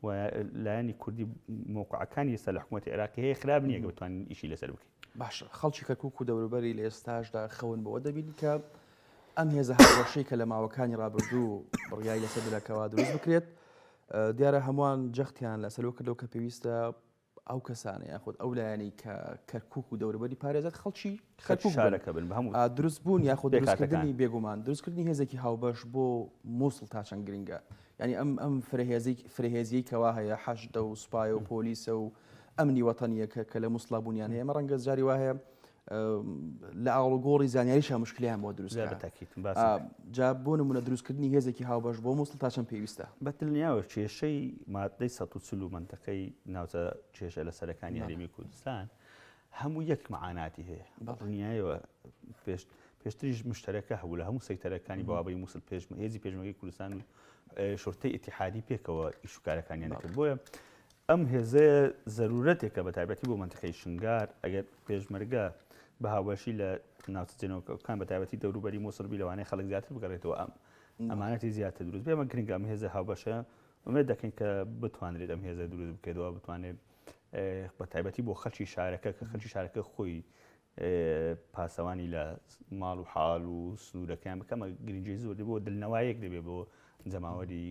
و لایەنی کوردی موقعەکانی ئێستا لە حکوومەتی عێراقی هەیە خراپ نییە کە بتوانین ئیشی لەسەر بکەین. باشە خەڵکی کەرکوک و دەوروبەری لە ئێستاشدا خەون بەوە دەبین کە ئەم هێزە هاوبەشەی کە لە ماوەکانی ڕابردوو بڕیاری لەسەر درا کەوا دروست بکرێت دیارە هەمووان جەختیان لەسەر کردەوە کە پێویستە ئەو کەسانە یاخود ئەو لایەنەی کە کەرکک و دەوروبەری پارێزات خەڵکی خەرکوک شارەکە بن بە هەموو دروست بوون یاخود دروستکردنی بێگومان دروستکردنی هێزێکی هاوبەش بۆ مووسڵ تا چەند گرنگە یعنی ئەم ئەم فرەهێزی فرەهێزیی کەوا هەیە حەشدە و سوپایە و پۆلیسە و ئەمنی وەتەنیەکە کە لە موسڵا بوونیان هەیە ئەمە ڕەنگە جاری وا هەیە. لە ئاڵوگۆڕی زانیاریشا مشکلیان بۆ دروست جا بۆ نمونە دروستکردنی هێزێکی هاوبەش بۆ مووسڵ تا چەند پێویستە؟ بە دڵنیاوە کێشەی مادەی 140 منتەقەی ناوچە کێشە لە سەرەکانی هەرێمی کوردستان هەموو یەک معاناتی هەیە بەڵنیایەوە پێش پێشتریش مشتەرەکە هەبوو لە هەموو سەیتەرەکانی بەوابەی مووسڵ پێش هێزی پێشمەرگەی کوردستان و شورتەی ئیتیحادی پێکەوە ئیش و کارەکانیان دەکرد بۆیە ئەم هێزەیە زەرورەتێکە بە تایبەتی بۆ مەنتیقەی شنگار ئەگەر پێشمەرگە بە هاوبەشی لە ناوچە جێنەوەکان بە تایبەتی دەوروبەری مووسڵ بی لەوانەیە خەڵک زیاتر بگەڕێتەوە ئەم ئەمانەتی زیاتر دروست بێ ئەمە گرنگە ئەم هێزە هاوبەشە ئومێد دەکەین کە بتوانرێت ئەم هێزە دروست بکرێتەوە بتوانێت بە تایبەتی بۆ خەڵکی شارەکە کە خەڵکی شارەکە خۆی پاسەوانی لە ماڵ و حاڵ و سنوورەکەیان بکەمە گرنگی زۆر بۆ دلنەوایەک دەبێ بۆ جەماوەری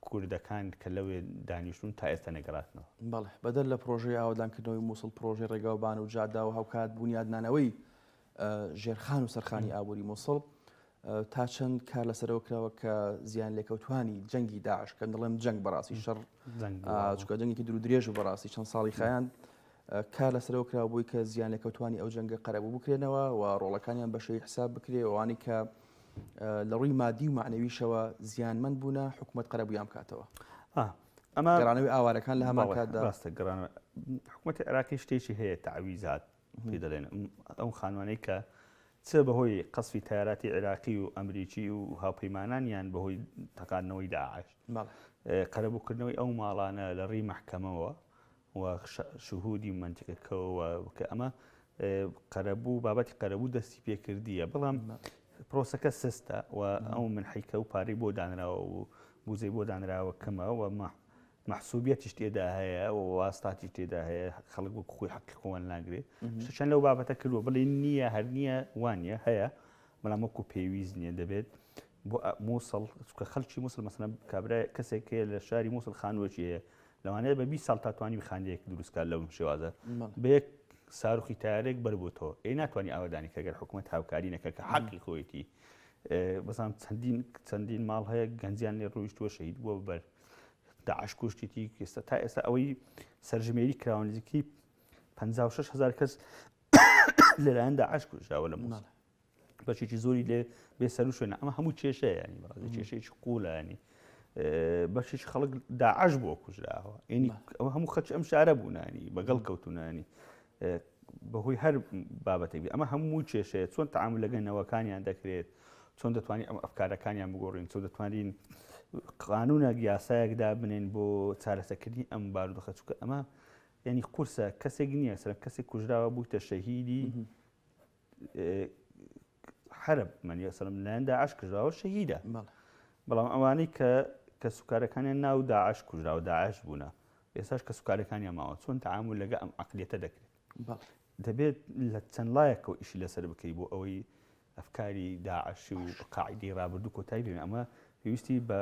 کوردەکان کە لەوێ دانیشتون تا ئێستا نەگەڕاتنەوە. بەڵێ، بەدەر لە پرۆژەی ئاوەدانکردنەوەی موسڵ، پرۆژەی ڕێگاوبان و جادە و هاوکات بونیادنانەوەی ژێرخان و سەرخانی ئابووری موسڵ، تا چەند کار لەسەرەوە کراوە کە زیان لێکەوتوانی جەنگی داعش کە دەڵێم جەنگ بەڕاستی شەڕ چونکە جەنگێکی دوور درێژ و بەڕاستی چەند ساڵی خایاند کار لەسەرەوە کراوە بووی کە زیان لێکەوتوانی ئەو جەنگە قەرەبوو بکرێنەوە و ڕۆڵەکانیان بەشەی حساب بکرێ ئەوانی کە لە ڕووی مادی و معنەویشەوە زیانمەند بوونە حکوومەت قەرەبوویان بکاتەوە ئەمە گەڕانەوەی ئاوارەکان لە هەمان کاتدا ڕاستە گەڕانەوە حکوومەتی عێراقی شتێکی هەیە تەعویزات پێی دەڵێن ئەو خانوانەی کە چ بەهۆی قەسفی تەیاراتی عێراقی و ئەمریکی و هاوپەیمانانیان بەهۆی تەقاندنەوەی داعش قەرەبووکردنەوەی ئەو ماڵانە لە ڕێی مەحکەمەوە و شهودی مەنتیقەکەوە کە ئەمە قەرەبوو بابەتی قەرەبوو دەستی پێکردیە بەڵام پرۆسەکە سستە و ئەو من حیکە و پارەی بۆ دانراوە و بوزەی بۆ دانراوە کەمە و مەحسوبیەتیش تێدا هەیە و واستاتیش تێدا هەیە خەڵک وەک خۆی حەقی خۆیان ناگرێ شتەکان لەو بابەتە کردووە بڵێ نییە هەر نییە وانە هەیە بەڵام وەکو پێویست نییە دەبێت بۆ مووسڵ چونکە خەڵکی مووسڵ مەسەلەن کابرای کەسێک هەیە لە شاری مووسڵ خانووەکی هەیە لەوانەیە بە 20 ساڵ تا توانی خانەیەک دروستکات لەو شێوازە بە یەک ساروخی تارێک بەربووتەوە ئەی ناتوانانی ئاوادانی کە گەر حکوومەت هاوکاری نەکە کە حەقی خۆیەتی بەسام چەندین چەندین ماڵ هەیە گەنجیان لێ ڕۆیشتووە شەهید بووە بەر داعش کوشتیتی ئێستا تا ئێستا ئەوەی سەرژمێری کراوە نزیکەی 56 هزار کەس لەلایەن داعش کوژراوە لە مووسڵ بەشێکی زۆری لێ بێ سەر و شوێنە ئەمە هەموو کێشەیە ینی بەڕاستی کێشەیەکی قوڵە ینی بەشێکی خەڵک داعش بووە کوژراوە ینی ئەوە هەموو خەچ ئەم شارە بوونانی بەگەڵ کەوتونانی بەهۆی هەر بابەتێک بێت ئەمە هەموو کێشەیە چۆن تەعامول لەگەڵ نەوەکانیان دەکرێت چۆن دەتوانین ئەم ئەفکارەکانیان بگۆڕین چۆن دەتوانین قانونێک یاسایەک دابنێن بۆ چارەسەکردنی ئەم بارودۆخە چونکە ئەمە یعنی قورسە کەسێک نییە سەر کەسێک کوژراوە بوویتە شەهیدی حرب من یەسەرم لایەن داعش کوژراوە شەهیدە بەڵام ئەوانەی کە کە سوکارەکانیان ناو داعش کوژراوە داعش بوونە ئێستاش کەسوکارەکانیان ماوە چۆن تەعامول لەگە ئەم عەقلیەتە دەکرێت؟ دەبێت لە چەند لایەکەوە ئیشی لەسەر بکەی بۆ ئەوەی ئەفکاری داعشی و قاعدەی ڕابردوو کۆتایی بێنێ ئەمە پێویستی بە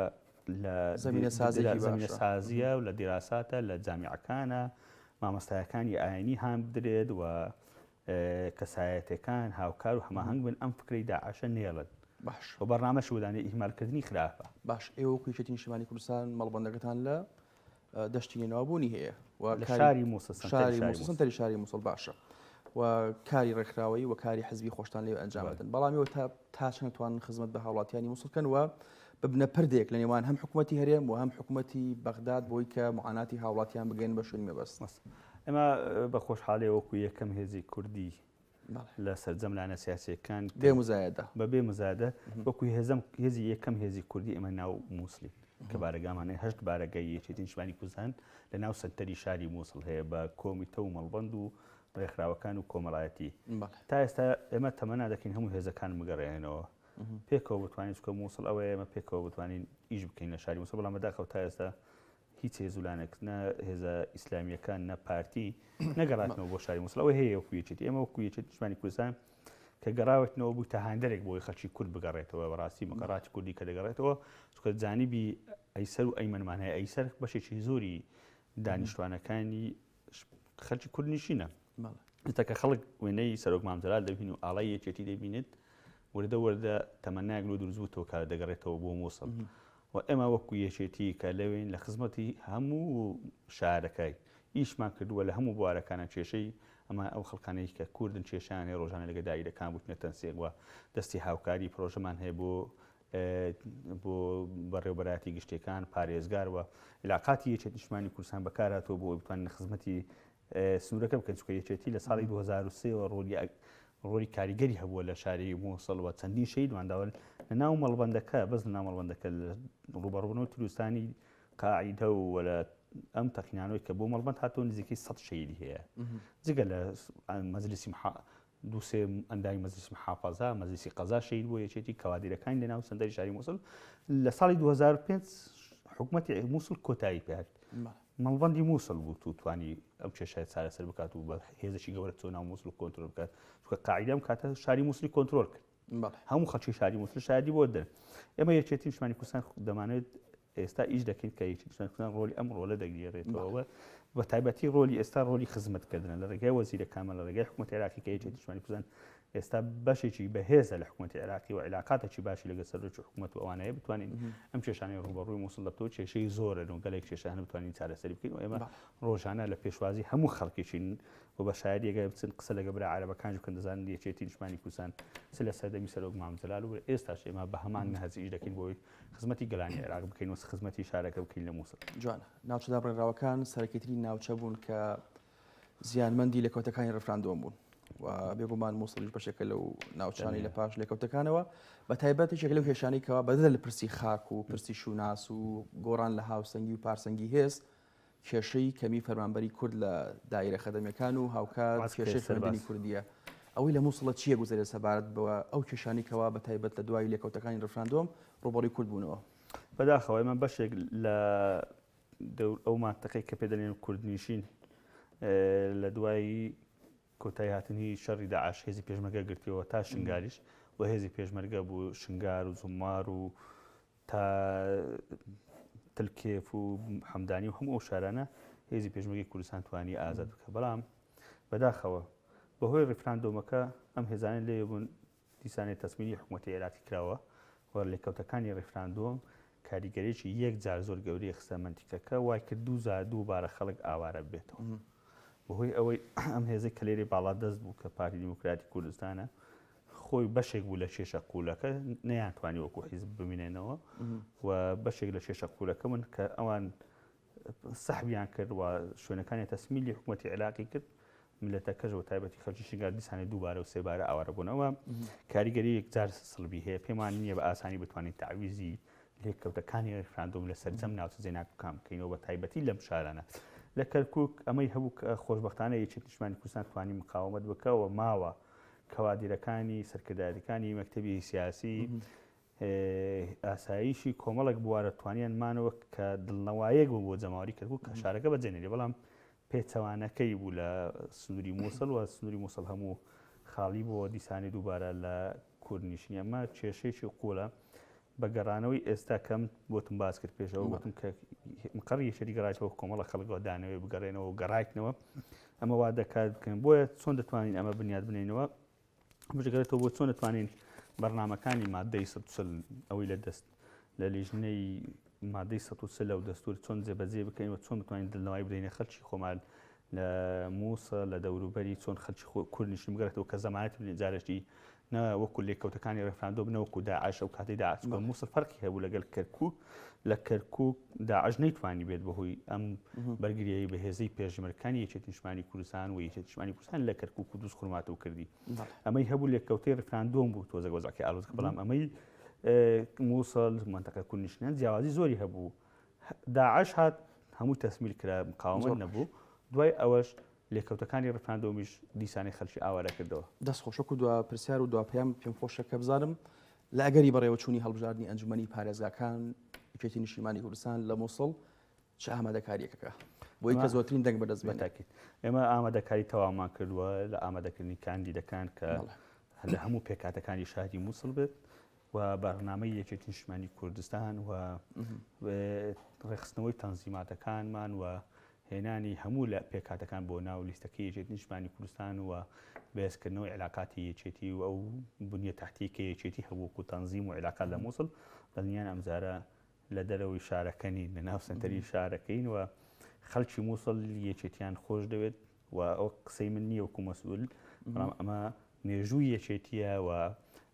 لە زمینە سازیە و لە دیراساتە لە جامیعەکانە مامۆستایەکانی ئاینی هان بدرێت و کەسایەتەکان هاوکار و هەماهەنگ بن ئەم فکرەی داعشە نێڵن باش و بەرنامەش ودانێ ئیهمالکردنی خراپە. باش ئێوە وەکو یەکێتی نیشتیمانی کوردستان مەڵبەندەکەتان لە دەشتی نەینەوا بوونی هەیە و لە شاری مووسڵ شاری مووسڵ سەنتەری شاری مووسڵ باشە و کاری ڕێکخراوەیی و کاری حزبی خۆشتان لێ ئەنجام بدەن بەڵام ئێوە تا تا چەند توان خزمەت بە هاوڵاتیانی مووسڵ کەن و ببنە پردێک لە نێوان هەم حکوومەتی هەرێم و هەم حکوومەتی بەغداد بۆی کە معاناتی هاوڵاتیان بگەن بە شوێنی مەبەست. ئێمە بە خۆشحاڵی وەکو یەکەم هێزی کوردی لە سەرجەم لایەنە سیاسیەکان بێ مزایدە بە بێ مزایدە وەکو هێزم هێزی یەکەم هێزی کوردی ئێمە ناو مووسڵین کە بارەگامان هەیە هەشت بارەگای یەکێتی نیشتمانی کوردستان لە ناو سەنتەری شاری مووسڵ هەیە بە کۆمیتە و مەڵبەند و ڕێکخراوەکان و کۆمەڵایەتی تا ئێستا ئێمە تەمەنا دەکەین هەموو هێزەکان بگەڕێنەوە پێکەوە بتوانین چکە مووسڵ ئەوەیە ئێمە پێکەوە بتوانین ئیش بکەین لە شاری مووسڵ بەڵام بەداخەوە تا ئێستا هیچ هێز و لایەنێک نە هێزە ئیسلامییەکان نە پارتی نەگەڕاتنەوە بۆ شاری موسڵ ئەوەی هەیە وەکو یەکێتی ئێمە وەکو یەکێتی نیشتمانی کوردستان کە گەڕاوەتنەوە بوویتە هاندەرێک بۆی خەڵکی کورد بگەڕێتەوە بەڕاستی مقەڕاتی کوردی کە دەگەڕێتەوە چونکە جانیبی ئەیسەر و ئەیمەنمان هەیە ئەیسەر بەشێکی زۆری دانیشتوانەکانی خەلکی کوردنشینە ئێستا کە خەڵک وێنەی سەرۆک مام جەلال دەبین و ئاڵای یەکێتی دەبینێت وردە وردە تەمەنایەک لۆ دروست بوو تۆ کە دەگەڕێتەوە بۆ مووسڵ و ئێمە وەکو یەکێتی کە لەوێین لە خزمەتی هەموو شارەکەی ئیشمان کردووە لە هەموو بوارەکانە کێشەی ئەمە ئەو خەڵکانەی کە کوردن کێشەیان هەیە ڕۆژانە لەگە دایرەکان بووینە تەنسیق و دەستی هاوکاری پرۆژەمان هەیە بۆ بۆ بەڕێوبەراتی گشتەکان پارێزگار و علاقاتی یەکێتی نیشتمانی کوردستان بەکارهاتووە بۆ ئەوەی بتوانن خزمەتی سنوورەکە بکەن چونکە یەکێتی لە ساڵی 2003 ەوە ڕۆلی ڕۆلی کاریگەری هەبووە لە شاری مووسڵ و چەندین شەهیدمان داوە لە ناو مەڵبەندەکە بەس لە ناو مەڵبەندەکە لە ڕووبەڕووبوونەوەی تیرۆریستانی قاعیدە و لە ئەم تەقینانەوەی کە بۆ مەڵبەند هاتووە نزیکەی 100 شەهیدی هەیە جگە لە مەجلیسی دوو سێ ئەندامی مەجلیسی محافەزە، مەجلیسی قەزا شەهید بووە، یەکێتی کەوادیرەکانی لە ناو سەنتەری شاری موسڵ لە ساڵی 2005 حکوومەتی موسڵ کۆتایی پێهات. مەڵبەندی موسڵ بوو تو توانی ئەو کێشە چارەسەر بکات و بە هێزێکی گەورە چۆ ناو موسڵ کۆنترۆل بکات چونکە قاعیدە ئەم کاتە شاری موسڵی کۆنترۆل کرد هەموو خەڵکی شاری موسڵ شایەدی بۆ دەن ئێمە یەکێتی نیشتمانی کوردستان دەمانەوێت ئێستا ئیش دەکەین کە یەکێتی نیشتمانی کوردستان ڕۆلی ئەم ڕۆلە دەگێڕێتەوە بە تایبەتی ڕۆلی ئێستا ڕۆلی خزمەتکردنە لە ڕێگای وەزیرەکانمان لە ڕێگای حکوومەتی عێراقی کە یەکێتی نیشتمانی کوردستان ئێستا بەشێکی بەهێزە لە حکوومەتی عێراقی و عیلاقاتێکی باشی لەگەڵ سەرۆکی حکوومەت و ئەوانەیە بتوانین ئەم کێشانەی ڕووبەڕووی مووسڵ دەبتەوە کێشەی زۆرن و گەلێک کێشە هەن بتوانین چارەسەری بکەین و ئێمە ڕۆژانە لە پێشوازی هەموو خەڵکێکین و بە شایەدی ئەگەر بچن قسە لەگە برا عەرەبەکانش بکەن دەزانن یەکێتی نیشتمانی کوردستان چ لە سەردەمی سەرۆک مام جەلال و ئێستاش ئێمە بە هەمان نەهج ئیش دەکەین بۆی خزمەتی گەلانی عێراق بکەین و خزمەتی شارەکە بکەین لە مووسڵ. جوانە. ناوچە دابڕێنراوەکان سەرەکیترین ناوچە بوون کە زیانمەندی لێکەوتەکانی ڕفراندۆم بوون و بێگومان مووسڵیش بەشێکە لەو ناوچانەی لە پاش لێکەوتەکانەوە بە تایبەت یەکێک لەو کێشانەی کەوا بەدەر لە پرسی خاک و پرسی شوناس و گۆڕان لە هاوسەنگی و پارسەنگی هێز کێشەی کەمی فەرمانبەری کورد لە دایرە خەدەمیەکان و هاوکات کێشەی خوێندنی کوردیە. ئەوەی لە موسڵە چییە گوزەرێت سەبارەت بە ئەو کێشانەی کەوا بە تایبەت لە دوای لێکەوتەکانی ڕفراندۆم ڕووبەڕووی کورد بوونەوە؟ بەداخەوە ئێمە بەشێک لە ئەو مانتەقەی کە پێ دەلێن کوردنشین لە دوای کۆتایی هاتنی شەڕی داعش هێزی پێشمەرگە گرتیەوە تا شنگالیش و هێزی پێشمەرگە بوو شنگار و زومار و تا تلکێف و حەمدانی و هەموو ئەو شارانە هێزی پێشمەرگەی کوردستان توانی ئازاد بکە بەڵام بەداخەوە بەهۆی ڕیفراندۆمەکە ئەم هێزانە لێ بوون دیسانێ تەسمیلی حکوومەتی عێراقی کراوە و لێکەوتەکانی ڕیفراندۆم کاریگەرێکی یەکجار زۆر گەورەی خستە مەنتیقەکە وای کرد دوو دووبارە خەڵک ئاوارە بێتەوە بەهۆی ئەوەی ئەم هێزەی کە لێرەی باڵادەست بوو کە پارتی دیموکراتی کوردستانە خۆی بەشێک بوو لە کێشە قوولەکە نەیانتوانی وەکو حیزب بمینێنەوە و بەشێک لە کێشە قوولەکە من کە ئەوان سەحبیان کرد و شوێنەکانی تەسمیلی حکوومەتی عێراقی کرد ملەتەکەش و تایبەتی خەڵکی شنگال دیسانێ دووبارە و سێبارە ئاوارە بوونەوە کاریگەری یەکجار سڵبی هەیە پێمان نییە بە ئاسانی بتوانین تعویزی لێکەوتەکانی ڕیفراندۆم لە سەرجەم ناوچە جێناکۆکان بکەینەوە بە تایبەتی لەم شارانە. لە کەرکوک ئەمەی هەبوو کە خۆشبەختانە یەکێتی نیشتمانی کوردستان توانی مقاومەت بکا و ماوە کەوادیرەکانی سەرکردایەتەکانی مەکتەبی سیاسی ئاسایشی کۆمەڵێک بوارە توانیان مانەوە کە دڵنەوایەک بوو بۆ جەماوەری کەرکوک کە شارەکە بەجێ نێرێ بەڵام پێچەوانەکەی بوو لە سنووری مووسڵ و سنووری مووسڵ هەموو خاڵی بۆ دیسانی دووبارە لە کوردنیشنی ئەمە کێشەیەکی قوڵە بە گەڕانەوەی ئێستا کەم بۆتم باس کرد پێشەوە گوتم کە مقەڕی یەکێتی گەڕایتەوە کۆمەڵە خەڵکەوە دانەوێ بگەڕێنەوە و گەڕایتنەوە ئەمە وا دەکات بکەن بۆیە چۆن دەتوانین ئەمە بنیات بنینەوە بژگەرێتەوە بۆ چۆن دەتوانین بەرنمەکانی مادەی 140 ئەوەی لە دەست لە لیژنەی مادەی 140 لەو دەستور چۆن جێبەجێ بکەین و چۆن بتوانین دڵنەوەی بدەینە خەلکی خۆمان لە مووسڵ لە دەوروبەری چۆن خەلکی کوردنشین بگەڕێتەوە کە زەمانەت بنێ جارێکی نە وەکو لێکەوتەکانی ڕێفراندۆم نە وەکو داعش ئەو کاتەی داعش چونکە مووسڵ فەرقی هەبوو لەگەل کەرکوک لە کەرکوک داعش نەیتوانی بێت بەهۆی ئەم بەرگریی بەهێزەی پێشمەرگەکانی یەکێتی نیشتمانی کوردستان و یەکێتی نیشتمانی کوردستان لە کەرکوک و دووز خورماتوو کردی ئەمەی هەبوو لێکەوتەی ڕیفراندۆم بوو تۆزێک وەزعەکەی ئالۆز کرد بەڵام ئەمەی مووسڵ مەنتەقە کوردنشینان جیاوازی زۆری هەبوو داعش هات هەمووی تەسمیل کرا مقاومەت نەبوو دوای ئەوەش لێکەوتەکانی ڕیفراندۆمیش دیسانی خەلکی ئاوارە کردەوە. دەست خۆش وەکو دوا پرسیار و دوا پەیام پێم خۆشە کە بزانم لە ئەگەری بەڕێوەچوونی هەڵبژاردنی ئەنجومەنی پارێزگاکان یەکێتی نیشتیمانی کوردستان لە موسڵ چ ئامادەکاریەکەکە بۆی کە زۆرترین دەنگ بەدەست بێنێت؟ بەتاکید ئێمە ئامادەکاری تەواومان کردووە لە ئامادەکردنی کاندیدەکان کە لە هەموو پێکهاتەکانی شاری موسڵ بێت و بەرنامەی یەکێتی نیشتمانی کوردستان و ڕێکخستنەوەی تەنزیماتەکانمان و هێنانی هەموو لە پێکهاتەکان بۆ ناو لیستەکەی یەکێتی نیشتمانی کوردستان و بەهێزکردنەوەی عیلاقاتی یەکێتی و ئەو بنیە تەحتیەی کە یەکێتی هەبوو وەکو تەنزیم و عیلاقات لە موسڵ دڵنیان ئەمجارە لە دەرەوەی شارەکە نین لە ناو سەنتەری شارەکەین و خەڵکی موسڵ یەکێتیان خۆش دەوێت. و ئەو قسەی من نییە وەکو مەسئول، بەڵام ئەمە مێژووی یەکێتییە و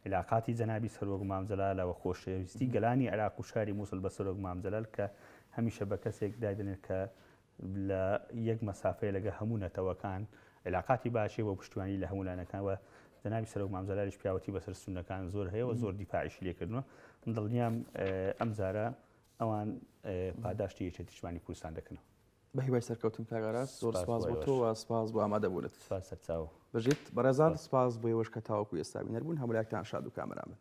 عیلاقاتی جەنابی سەرۆک مام جەلالە و خۆشەویستی گەلانی عێراق و شاری موسڵ بە سەرۆک مام جەلال کە هەمیشە بە کەسێک دادەنێت کە لە یەک مەسافەیە لەگە هەموو نەتەوەکان عیلاقاتی باشی و پشتیوانی لە هەموو لایەنەکان و جەنابی سەرۆک مام جەلالیش پیاوەتی بەسەر سوننەکان زۆر هەیە و زۆر دیفاعیشی لێکردنەوە من دڵنیام ئەم جارە ئەوان پاداشتی یەکێتی نیشتمانی کوردستان دەکەنەوە. بە هیوای سەرکەوتن کاک ئاراس زۆر سپاس بۆ تۆ و سپاس بۆ ئامادەبوونت. سپاس سەرچاو. بژیت بەڕێزان سپاس بۆ ئێوەش کە تاوەکو ئێستا بینەر بوون هەموو لایەکتان شاد و کامەران بن.